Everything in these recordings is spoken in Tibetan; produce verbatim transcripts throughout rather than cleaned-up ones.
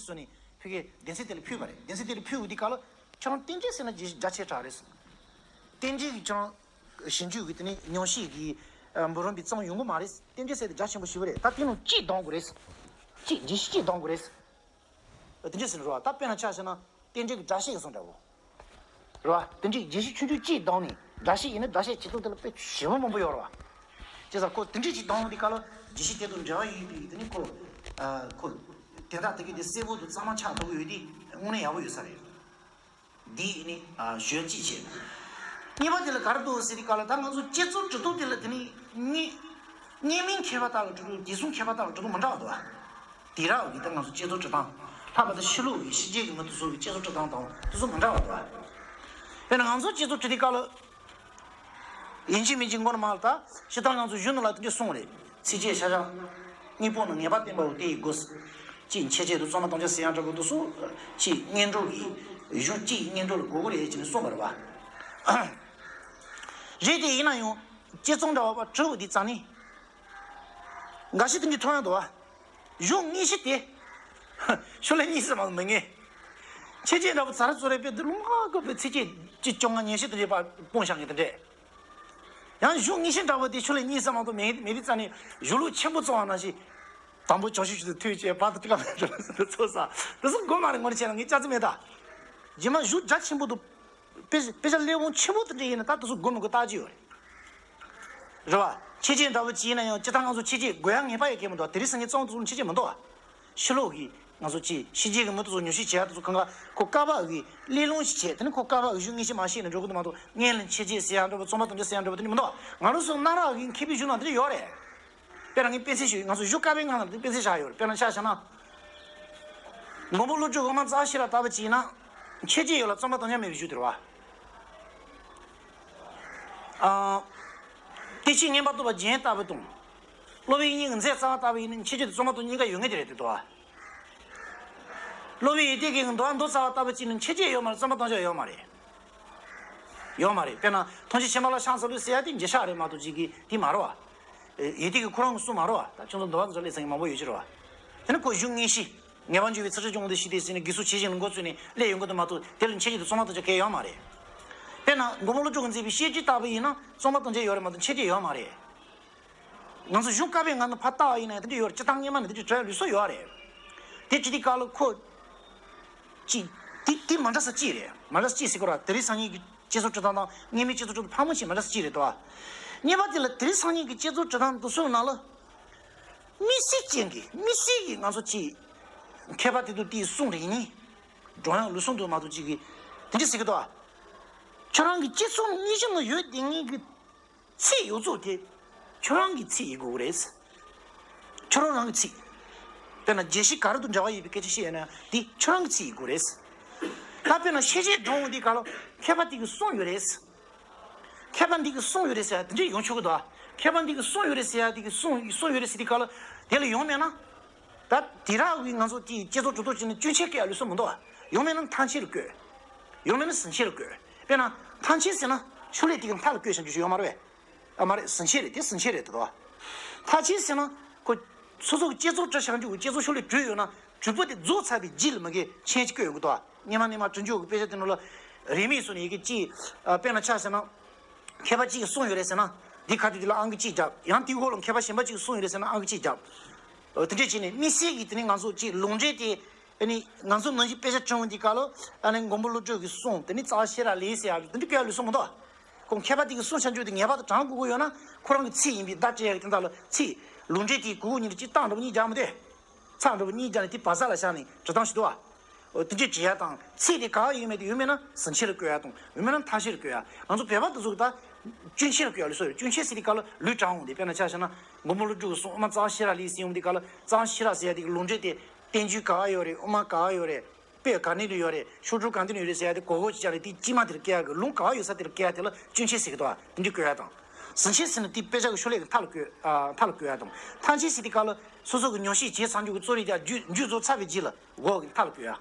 སོ་ནས་ཕ་གིའི་གདན་ས་དེ་ལ་ཕུལ་བ་རེད། གདན་ས་དེ་ལ་ཕུལ་བའི་དུས་སྐབས་ལ་ཁྱོད་རང་རྟེན་འབྲེལ་ཟེར་ན་རྒྱལ་སྲས་རྒྱ་ཆེ་དྲགས་རེད། རྟེན་འབྲེལ་གྱི་ཁྱོད་རང་ཞིབ་འཇུག་གི་དེ་ནས་ཉམས་ཞིབ་ཀྱི་འབུམ་རམས་པའི་རྩོམ་ཡོང་གི་མ་རེད། རྟེན་འབྲེལ་ཟེར་དེ་རྒྱ་ཆེན་པོ་ཞེ་པོ་རེད། ད་དེ་ནང་གཅིག་འདོན་དགོས་རེད། གཅིག་རྒྱལ་སྲས་གཅིག་འདོན་དགོས་རེད། དེ་འདྲ་ཟེར་ན་རོ། ད་དཔེར་ན་ཆ་བཞག་ན་རྟེན་འབྲེལ་གྱི་སྒྲ་བཤད་ཀྱི་སོང་འདྲ་བོ། རེད་བ། དེ་འདྲའི་རྒྱལ་སྲས་ཆུང་ཆུང་གཅིག་བདམས་ནས་སྒྲ་བཤད་ཡིན་ན་སྒྲ་བཤད་བྱེད་སྟངས་དེ་ལ་དཔེ་ཞེ་པོ་མང་པོ་ཡོད་རེད་བ། བྱས་ཙང་ཁོ་དེ་འདྲའི་གཅིག་བདམས་དེ་ག་ལ་རྒྱལ་སྲས་དེ་དང་འབྲེལ་བ་ཡོད་པའི་དེ་ནི་ཁོ། ཨ། ཁོ། དེ་དག་དེ་གའི་དེ་གསལ་པོ་དང་གཙང་མ་ཆགས་ཐུབ་ཀྱི་ཡོད་དེ་དངོས་གནས་ཡག་པོ་ཡོད་ས་རེད། འདི་ནི་ཨ་ཞོལ་གཅིག་བྱས། གཉིས་པ་དེ་ལ་ག་རེ་འདུག་ཟེར་དེ་ག་ལ་ད་ང་ཚོ་བསྐྱེད་རྫོགས་འབྲི་སྟངས་དེ་ལ་དེ་ནི་གཉིས། གཉིས་མིན་མཁས་པ་དག་ལ་འབྲི་སྟངས་དེ་གསུམ་མཁས་པ་དག་ལ་འབྲི་སྟངས་མི་འདྲ་བ་འདུག་བ། དེ་རག་གི་ད་ང་ཚོ་བསྐྱེད་རྫོགས་འབྲི་སྟངས། ལྷག་པར་དུ་ཕྱི་ལུགས་ཀྱི་ཕྱི་རྒྱལ་གྱི་མི་དེ་ཚོ་གི་བསྐྱེད་རྫོགས་འབྲི་སྟངས་དང་དེ་ཚོ་མི་འདྲ་བ་འདུག་བ། དཔེར་ན་ང་ཚོ་བསྐྱེད་རྫོགས་འབྲི་དུས་སྐབས་ལ། ཡིན་གཅིག་མིན་གཅིག་མགོ་ནས་མར་ལ་ད་ཕྱི་ཐང་ང་ཚོ་གཞུང་ནང་ལ་དེ་འདྲ་གསུངས་རེད། ཚིགས་བཅད་ཤ་ཤ། དངོས་པོ་ནི་ངེས་པར་བསྟན་པའོ་དེ་ཡི་སྒོ། ཅེས་མཆེད་བྱ་དང་རྩོལ་བ་དང་བཅས་ཟེར་ཡང་འདྲ་པོ་དེ་ཚོ། ཅེས་སྔོན་འགྲོ་གི། གཞུང་གཅིག་སྔོན་འགྲོ་ལ་གོ་དགོས་རེད་ཅེས་ནས་གསུངས་པ་རེད་བ། རེད་དེ་ཡིན་ན་ཡང་བསྐྱེད་རྫོགས་འདྲ་བ་པ་གྲུབ་པ་འདི་རྩ་ནི། འགའ་ཞིག་དེ་འདྲའི་མཐོང་ཡང་འདུག་བ། གཞུང་དངོས་གཞི་དེ། ཕྱོགས་ལས་གཉིས་སུ་མ་མི་ངེས། མཆེད་བྱ་འདྲ་པོ་ཙ་ར་ཙོ་རེ་དཔེ་འདི་ལུང་ཁ་བཀོད་པའི་ཚིགས་བཅད་བཅུ་བཅོ་ལྔ་ཉི་ཤུ་དེ་འདྲའི་པར་སྤུངས་བཞག་མཁན་དེ་འདྲས། ཡང་གཞུང་དངོས་གཞི་འདྲ་པོ་དེ་ཕྱོགས་ལས་གཉིས་སུ་མ་གཏོགས་མེད་མེད་དེ་རྩ་ནས་གཞུང་ལུགས་ཆེན་པོ་བཙལ་བ་ནང་བཞིན། དང་པོ་བྱང་ཆུབ་ཀྱི་ཐུགས་བསྐྱེད། བར་དུ་ཀྲི་ཀ་མ་ནི་ཀྲི་ལ་སོགས་ཚོགས་བསགས། དེ་ཚོ་དགོས་མ་རེད། ངོ་ནས་བྱས་ན་ངས་སྐྱག་རྫུན་མེད་ད། རྗེས་མ་གཞུང་རྒྱ་ཆེན་པོ་འདུག་དཔེ་དཔེ་ཆ་ཀླད་པ་ཆེན་པོ་དེ་འདྲ་ཡིན་ན་ད་དེ་ཚོ་དགོས་མི་དགོས་བརྟག་རྒྱུ་ཡོད་རེད། རེད་བ། མཆེད་བྱ་འདྲ་པོ་ཅིག་ཡིན་ན་ཡང་སྤྱིར་བཏང་ང་ཚོ་མཆེད་བྱ་དགོས་ཡ་ངེས་པ་ཡོད་མཁན་མི་འདུག་དེ་རིང་སང་ཉིན་བཙོང་དེ་ཚོ་མཆེད་བྱ་མི་འདུག་བ། ཕྱི་ལོགས་ཀྱི་ང་ཚོ་ཅིག་ཕྱི་རྒྱལ་གྱི་མི་དེ་ཚོ་ཉམས་ཞིབ་བྱེད་ཡ་དེ་ཚོ་གང་ག་ཁོ་ཀ་བ་གི་གླེང་སློང་ཞིག་བྱས། དེ་ནི་ཁོ་ཀ་བ་གི་གཞུང་དངོས་གཞི་མ་ཤེས་ན་འགྲོ་གི་འདུག་མ་གཏོགས་སྔོན་ལ་མཆེད་བྱ་ཟེར་ཡ་འདྲ་པོ་རྩོམ་པ་དང་བཅས་ཟེར་ཡ་འདྲ་པོ་དེ་འདྲ་མི་འདུག་ང་རང་ཚོ་གནའ་རབས་ཀྱི་མཁས་པའི་གཞུང་ནང་དེ་འདྲ་ཡོད་རེད། དཔེར་ན་ངས་དཔེ་མཚོན་ཞུ་ཡིན། ང་ཚོ་གཞུང་བཀའ་པོད་ལྔ་ནང་དེ་དཔེ་མཚོན་བཞག་ཡོད་རེད། དཔེར་ན་ཆ་བཞག་ན། མགོན་པོ་ཀླུ་སྒྲུབ་དབུ་མ་རྩ་བ་ཤེས་རབ་ལྟ་བུ་ཅིག་ཡིན་ན། མཆེད་བྱ་ཡོད་ལ་རྩོམ་པ་དང་མཉམ་མེད་པའི་གཞུང་དེ་རེད་བ། ཨ། བདེ་གཤེགས་མངོན་པར་རྟོགས་པ་རྒྱན་ལྟ་བུ་དང་། སློབ་དཔོན་དབྱིག་གཉེན་གྱི་མཛད་རྩ་བ་ལྟ་བུ་ཡིན་ན་མཆེད་བྱ་དང་རྩོམ་པ་དང་གཉིས་ཀ་ཡོད་ངེས་དེ་རེད་དེ་འདུག་བ། སློབ་དཔོན་ཡེ་ཏིག་གི་མདོ་མདོ་རྩ་བ་ལྟ་བུ་ཅིག་ནི་མཆེད་བྱ་ཡོད་མ་རེད། རྩོམ་པ་དང་བཅས་ཡོད་མ་རེད། ཡོད་མ་རེད། དཔེར་ན་ཐམས་ཅད་མཁྱེན་པ་ལ་ཕྱག་འཚལ་ལོ་ཟེར་ཡ་དེ་འགྱུར་ཞག་རེད་མ་གཏོགས་ཅིག་གི་དེ་མ་རེད་བ། ཡེ་ཏིག་གི་ཁོ་རང་གི་གསུང་མ་རེད་བ། ད་ཁྱོད་ཚོ་འདུལ་བ་དང་ལས་ཚན་གྱི་མང་པོ་ཡོད་ཀྱི་རེད་བ། དེ་ནི་ཁོ་གཞུང་དངོས་གཞི། ངེས་པར་འབྱུང་བའི་ཚིག་ཁྲིད་ཀྱི་དབང་དུ་བྱས་ཏེ་ཟེར་ནས་དགེ་ཚུལ་ཇི་བཞིན་ལ་མགོ་བཙུགས་ནས་སླེབས་ཡོང་གི་འདུག་མ་གཏོགས་དེ་ལ་མཆེད་བྱ་དང་རྩོམ་པ་དང་བཅས་གང་ཡང་ཡོད་མ་རེད། དཔེར་ན་མགོན་པོ་ཀླུ་སྒྲུབ་ཀྱིས་མཛད་པའི་བཤད་རྒྱུད་ལྟ་བུ་ཡིན་ན་རྩོམ་པ་དང་བཅས་ཡོད་རེད་མ་གཏོགས་མཆེད་བྱ་ཡོད་མ་རེད། ང་ཚོ་གཞུང་བཀའ་པོད་ལྔ་ནང་ཕར་བལྟས་པ་ཡིན་ན་དེ་འདྲ་ཡོད་རེད། སྤྱིར་བཏང་སྔོན་མ་ནས་དེ་འདྲ་བྲིས་ཡ་ལུགས་སྲོལ་ཡོད་རེད། དེ་བྱེད་དུས་སྐབས་ལ་ཁོ། ཅིག་དེ་དེ་མ་འདྲ་ས་ཅིག་རེད། མ་འདྲ་ས་ཅིག་ཟེར་དགོས་རེད། དེ་རིང་སང་ཉིན་གྱི་བསྐྱེད་རྫོགས་འབྲི་སྟངས་དང་སྔོན་མའི་བསྐྱེད་རྫོགས་འབྲི་སྟངས་ཕལ་མོ་ཆེ་མ་འདྲ་ས་ཅིག་རེད་དོ། གཉིས་པ་དེ་ལ་དེ་རིང་སང་ཉིན་གྱི་བསྐྱེད་རྫོགས་འབྲི་སྟངས་དེ་ཚོའི་ནང་ལ། དམིགས་བསལ་ཅན་གྱི་དམིགས་བསལ་གྱི་ང་ཚོ་ཅིག་མཁས་པ་དེ་ཚོ་དེའི་གསུང་རེ་ཡིན་ནི། སྒྲོ་ཡང་ལུགས་སྲོལ་འདུག་མ་གཏོགས་ཅིག་གི། དེ་འདྲ་ཟེར་གི་འདུག་ཨ། ཁྱོད་རང་གི་བསྐྱེད་རྫོགས་དངོས་གཞི་ནང་ཡོད་དེ་ངེས་ཀྱི། ཚིག་ཡོངས་རྫོགས་དེ། ཁྱོད་རང་གི་ཚིག་ཡིན་དགོས་ཀྱི་རེད། ཁྱོད་རང་རང་གི་ཚིག་དཔེར་ན་རྒྱལ་སྲས་ག་རེ་དང་འབྲེལ་བ་ཡོད་པའི་སྐད་ཆ་བཤད་ཡོད་ན་དེ་ཁྱོད་རང་གི་ཚིག་ཡིན་དགོས་རེད། ད་དཔེར་ན་ཤེས་བྱའི་སྒྲུང་འདི་ག་ལ་མཁས་པ་དེ་གི་གསུང་ཡོད་རེད། མཁས་པ་འདི་གི་གསུང་ཡོད་རེད་ཟེར་ཡ་དེ་འདྲ་ཡོང་ཆོག་གི་འདུག་མཁས་པ་འདི་གི་གསུང་ཡོད་རེད་ཟེར་ཡ་དེ་གི་གསུང་གསུང་ཡོད་རེད་ཟེར་དེ་ག་ལ་དེ་ལ་ཡོང་མེད་ན། ད་དེ་རག་གི་ང་ཚོ་དེ་བསྐྱེད་རྫོགས་འབྲི་སྟངས་བྱས་ན་སྐྱོན་ཆེན་བཀོད་ཡ་ལུགས་སྲོལ་མི་འདུག་ཡོང་མེད་ན་མཐའ་མཆན་ལ་བཀོད། ཡོང་མེད་ན་ཟིན་ཆེན་ལ་བཀོད། དཔེར་ན་མཐའ་མཆན་ཟེར་ན་ཕྱོགས་ལས་དེ་གི་མཐའ་ལ་བཀོད་བྱ་རྒྱུ་ཞིག་ཡོད་མ་རེད་པས། ཨ་མ་རེད། ཟིན་ཆེན་རེད། དེ་ཟིན་ཆེན་རེད་དོ། མཐའ་མཆན་ཟེར་ན་ཁོ་སོ་སོ་གི་བསྐྱེད་རྫོགས་བྲི་བྱ་རྒྱུ་གི་བསྐྱེད་རྫོགས་ཕྱོགས་ལས་གྲུབ་ཡོད་ན་གྲུབ་པ་དེ་རྫོགས་ཚར་བའི་རྗེས་ལ་མ་གི་མཆན་ཅིག་བཀོད་ཡོང་གི་འདུག་སྔོན་མ་སྔོན་མ་བྲི་འཇུག་གི་དཔེ་ཆ་དེ་ནང་ལ་རིས་མེད་སོགས་ནས་ཡི་གེ་གཅིག་དཔེར་ན་ཆ་བཞག་ན། མཁས་པ་གཅིག་གིས་གསུངས་ཡོད་རེད་ཟེར་ན། འདི་ཁ་ཐུག་དེ་ལ་ཨང་ཀི་གཅིག་བརྒྱབ། ཡང་དེའི་འོག་ལ་མཁས་པ་གཞན་པ་གཅིག་གིས་གསུངས་ཡོད་རེད་ཟེར་ན་ཨང་ཀི་གཅིག་བརྒྱབ། དེ་འདྲས་བྱས་ནས་དམིགས་བསལ་གྱི་དེ་ནི་ང་ཚོ་གཅིག་ལུང་འདྲེན་དེ། ཨ་ནི་ང་ཚོ་ནང་བཞིན་དཔེ་ཆ་བྲིས་འོང་དུས་སྐབས་ལ་ཨ་ནི་མགོན་པོ་ཀླུ་སྒྲུབ་ཀྱིས་གསུངས་དེ་ནི་རྩ་བ་ཤེས་རབ་ལས་ཟེར་ཡག་དེ་འདྲ་བཀོད་ཡག་ལུགས་སྲོལ་མི་འདུག་ཁོང་མཁས་པ་དེ་གིས་གསུངས་བྱ་རྒྱུ་དེ་ངེས་པར་དུ་དྲངས་དགོས་ཀྱི་ཡོད་ན་ཁོ་རང་གི་ཚིག་ཡིན་པའི་བརྡ་སྤྲད་ཡག་གི་དོན་དག་ལ་ཚིག་ལུང་འདྲེན་དེ་གུ་གུ་གཉིས་ལ་གཅིག་བཏང་འདྲ་པོ་གཉིས་རྒྱག་མི་འདུག་ཚགས་འདྲ་པོ་གཉིས་རྒྱག་ནས་དེ་བ་ཟ་ལ་བཞག་ནས་འབྲི་སྟངས་ཤིག་འདུག་བ། འོ་དེ་འདྲས་བྱེད་ཡག་དང་ཚིག་དེ་ག་པར་ཡོད་མེད་དེ་ཡོད་མེད་ན་ཟིན་ཆེན་ལ་བཀོད་ཡག་དང་ཡོད་མེད་ན་མཐའ་བཤད་ལ་བཀོད་ཡག་ང་ཚོ་བོད་པ་དེ་ཚོ་གི་ད་སྐྱོན་ཆེན་ལ་བཀོད་ཡག་ལུགས་སྲོལ་ཡོད། སྐྱོན་ཆེན་ཟེར་དུས་སྐབས་ལ་ལུས་དྲངས་འོང་དེ་དཔེར་ན་ཆ་བཞག་ན་མགོན་པོ་ཀླུ་སྒྲུབ་ཀྱིས་གསུངས་དབུ་མ་རྩ་བ་ཤེས་རབ་ལས་ཟེར་འོང་དུས་སྐབས་ལ་རྩ་བ་ཤེས་རབ་ཟེར་ཡག་དེ་གི་ལུང་འདྲེན་དེ་བསྟན་བཅོས་ག་པར་ཡོད་རེད། དབུ་མ་ག་པར་ཡོད་རེད། དཔེ་ག་ནས་ལ་ཡོད་རེད། ཤོག་དྲུག་གང་དེ་ལ་ཡོད་རེད་ཟེར་ཡག་དེ་གོ་གོ་ཅིག་བྱས་ནས་དེ་དཀྱིལ་མ་དེར་བཀལ་ཡག་གི་ལུང་ག་པར་ཡོད་ས་དེར་བཀལ་ཡག་དེ་ལ་སྐྱོན་ཆེན་ཟེར་གི་འདུག་བ། དེ་འདྲས་བཀོད་ཡག་དང་། ཟིན་ཆེན་ཟེར་ན་དེ་དཔེ་ཆ་གི་ཤོག་ལྷེ་གི་མཐའ་ལ་བཀོད། ཨ། མཐའ་ལ་བཀོད་ཡག་དང་། མཐའ་མཆན་ཟེར་དུས་སྐབས་ལ་སོ་སོ་གི་ཉམས་ཞིབ་བྱས་ཚར་རྒྱུ་གི་རྩོམ་རིག་དེ་རྒྱུན་རྒྱུན་རྫོགས་ཚར་བའི་རྗེས་ལ་འོག་གི་མཐའ་ལ་བཀོད་ཡག་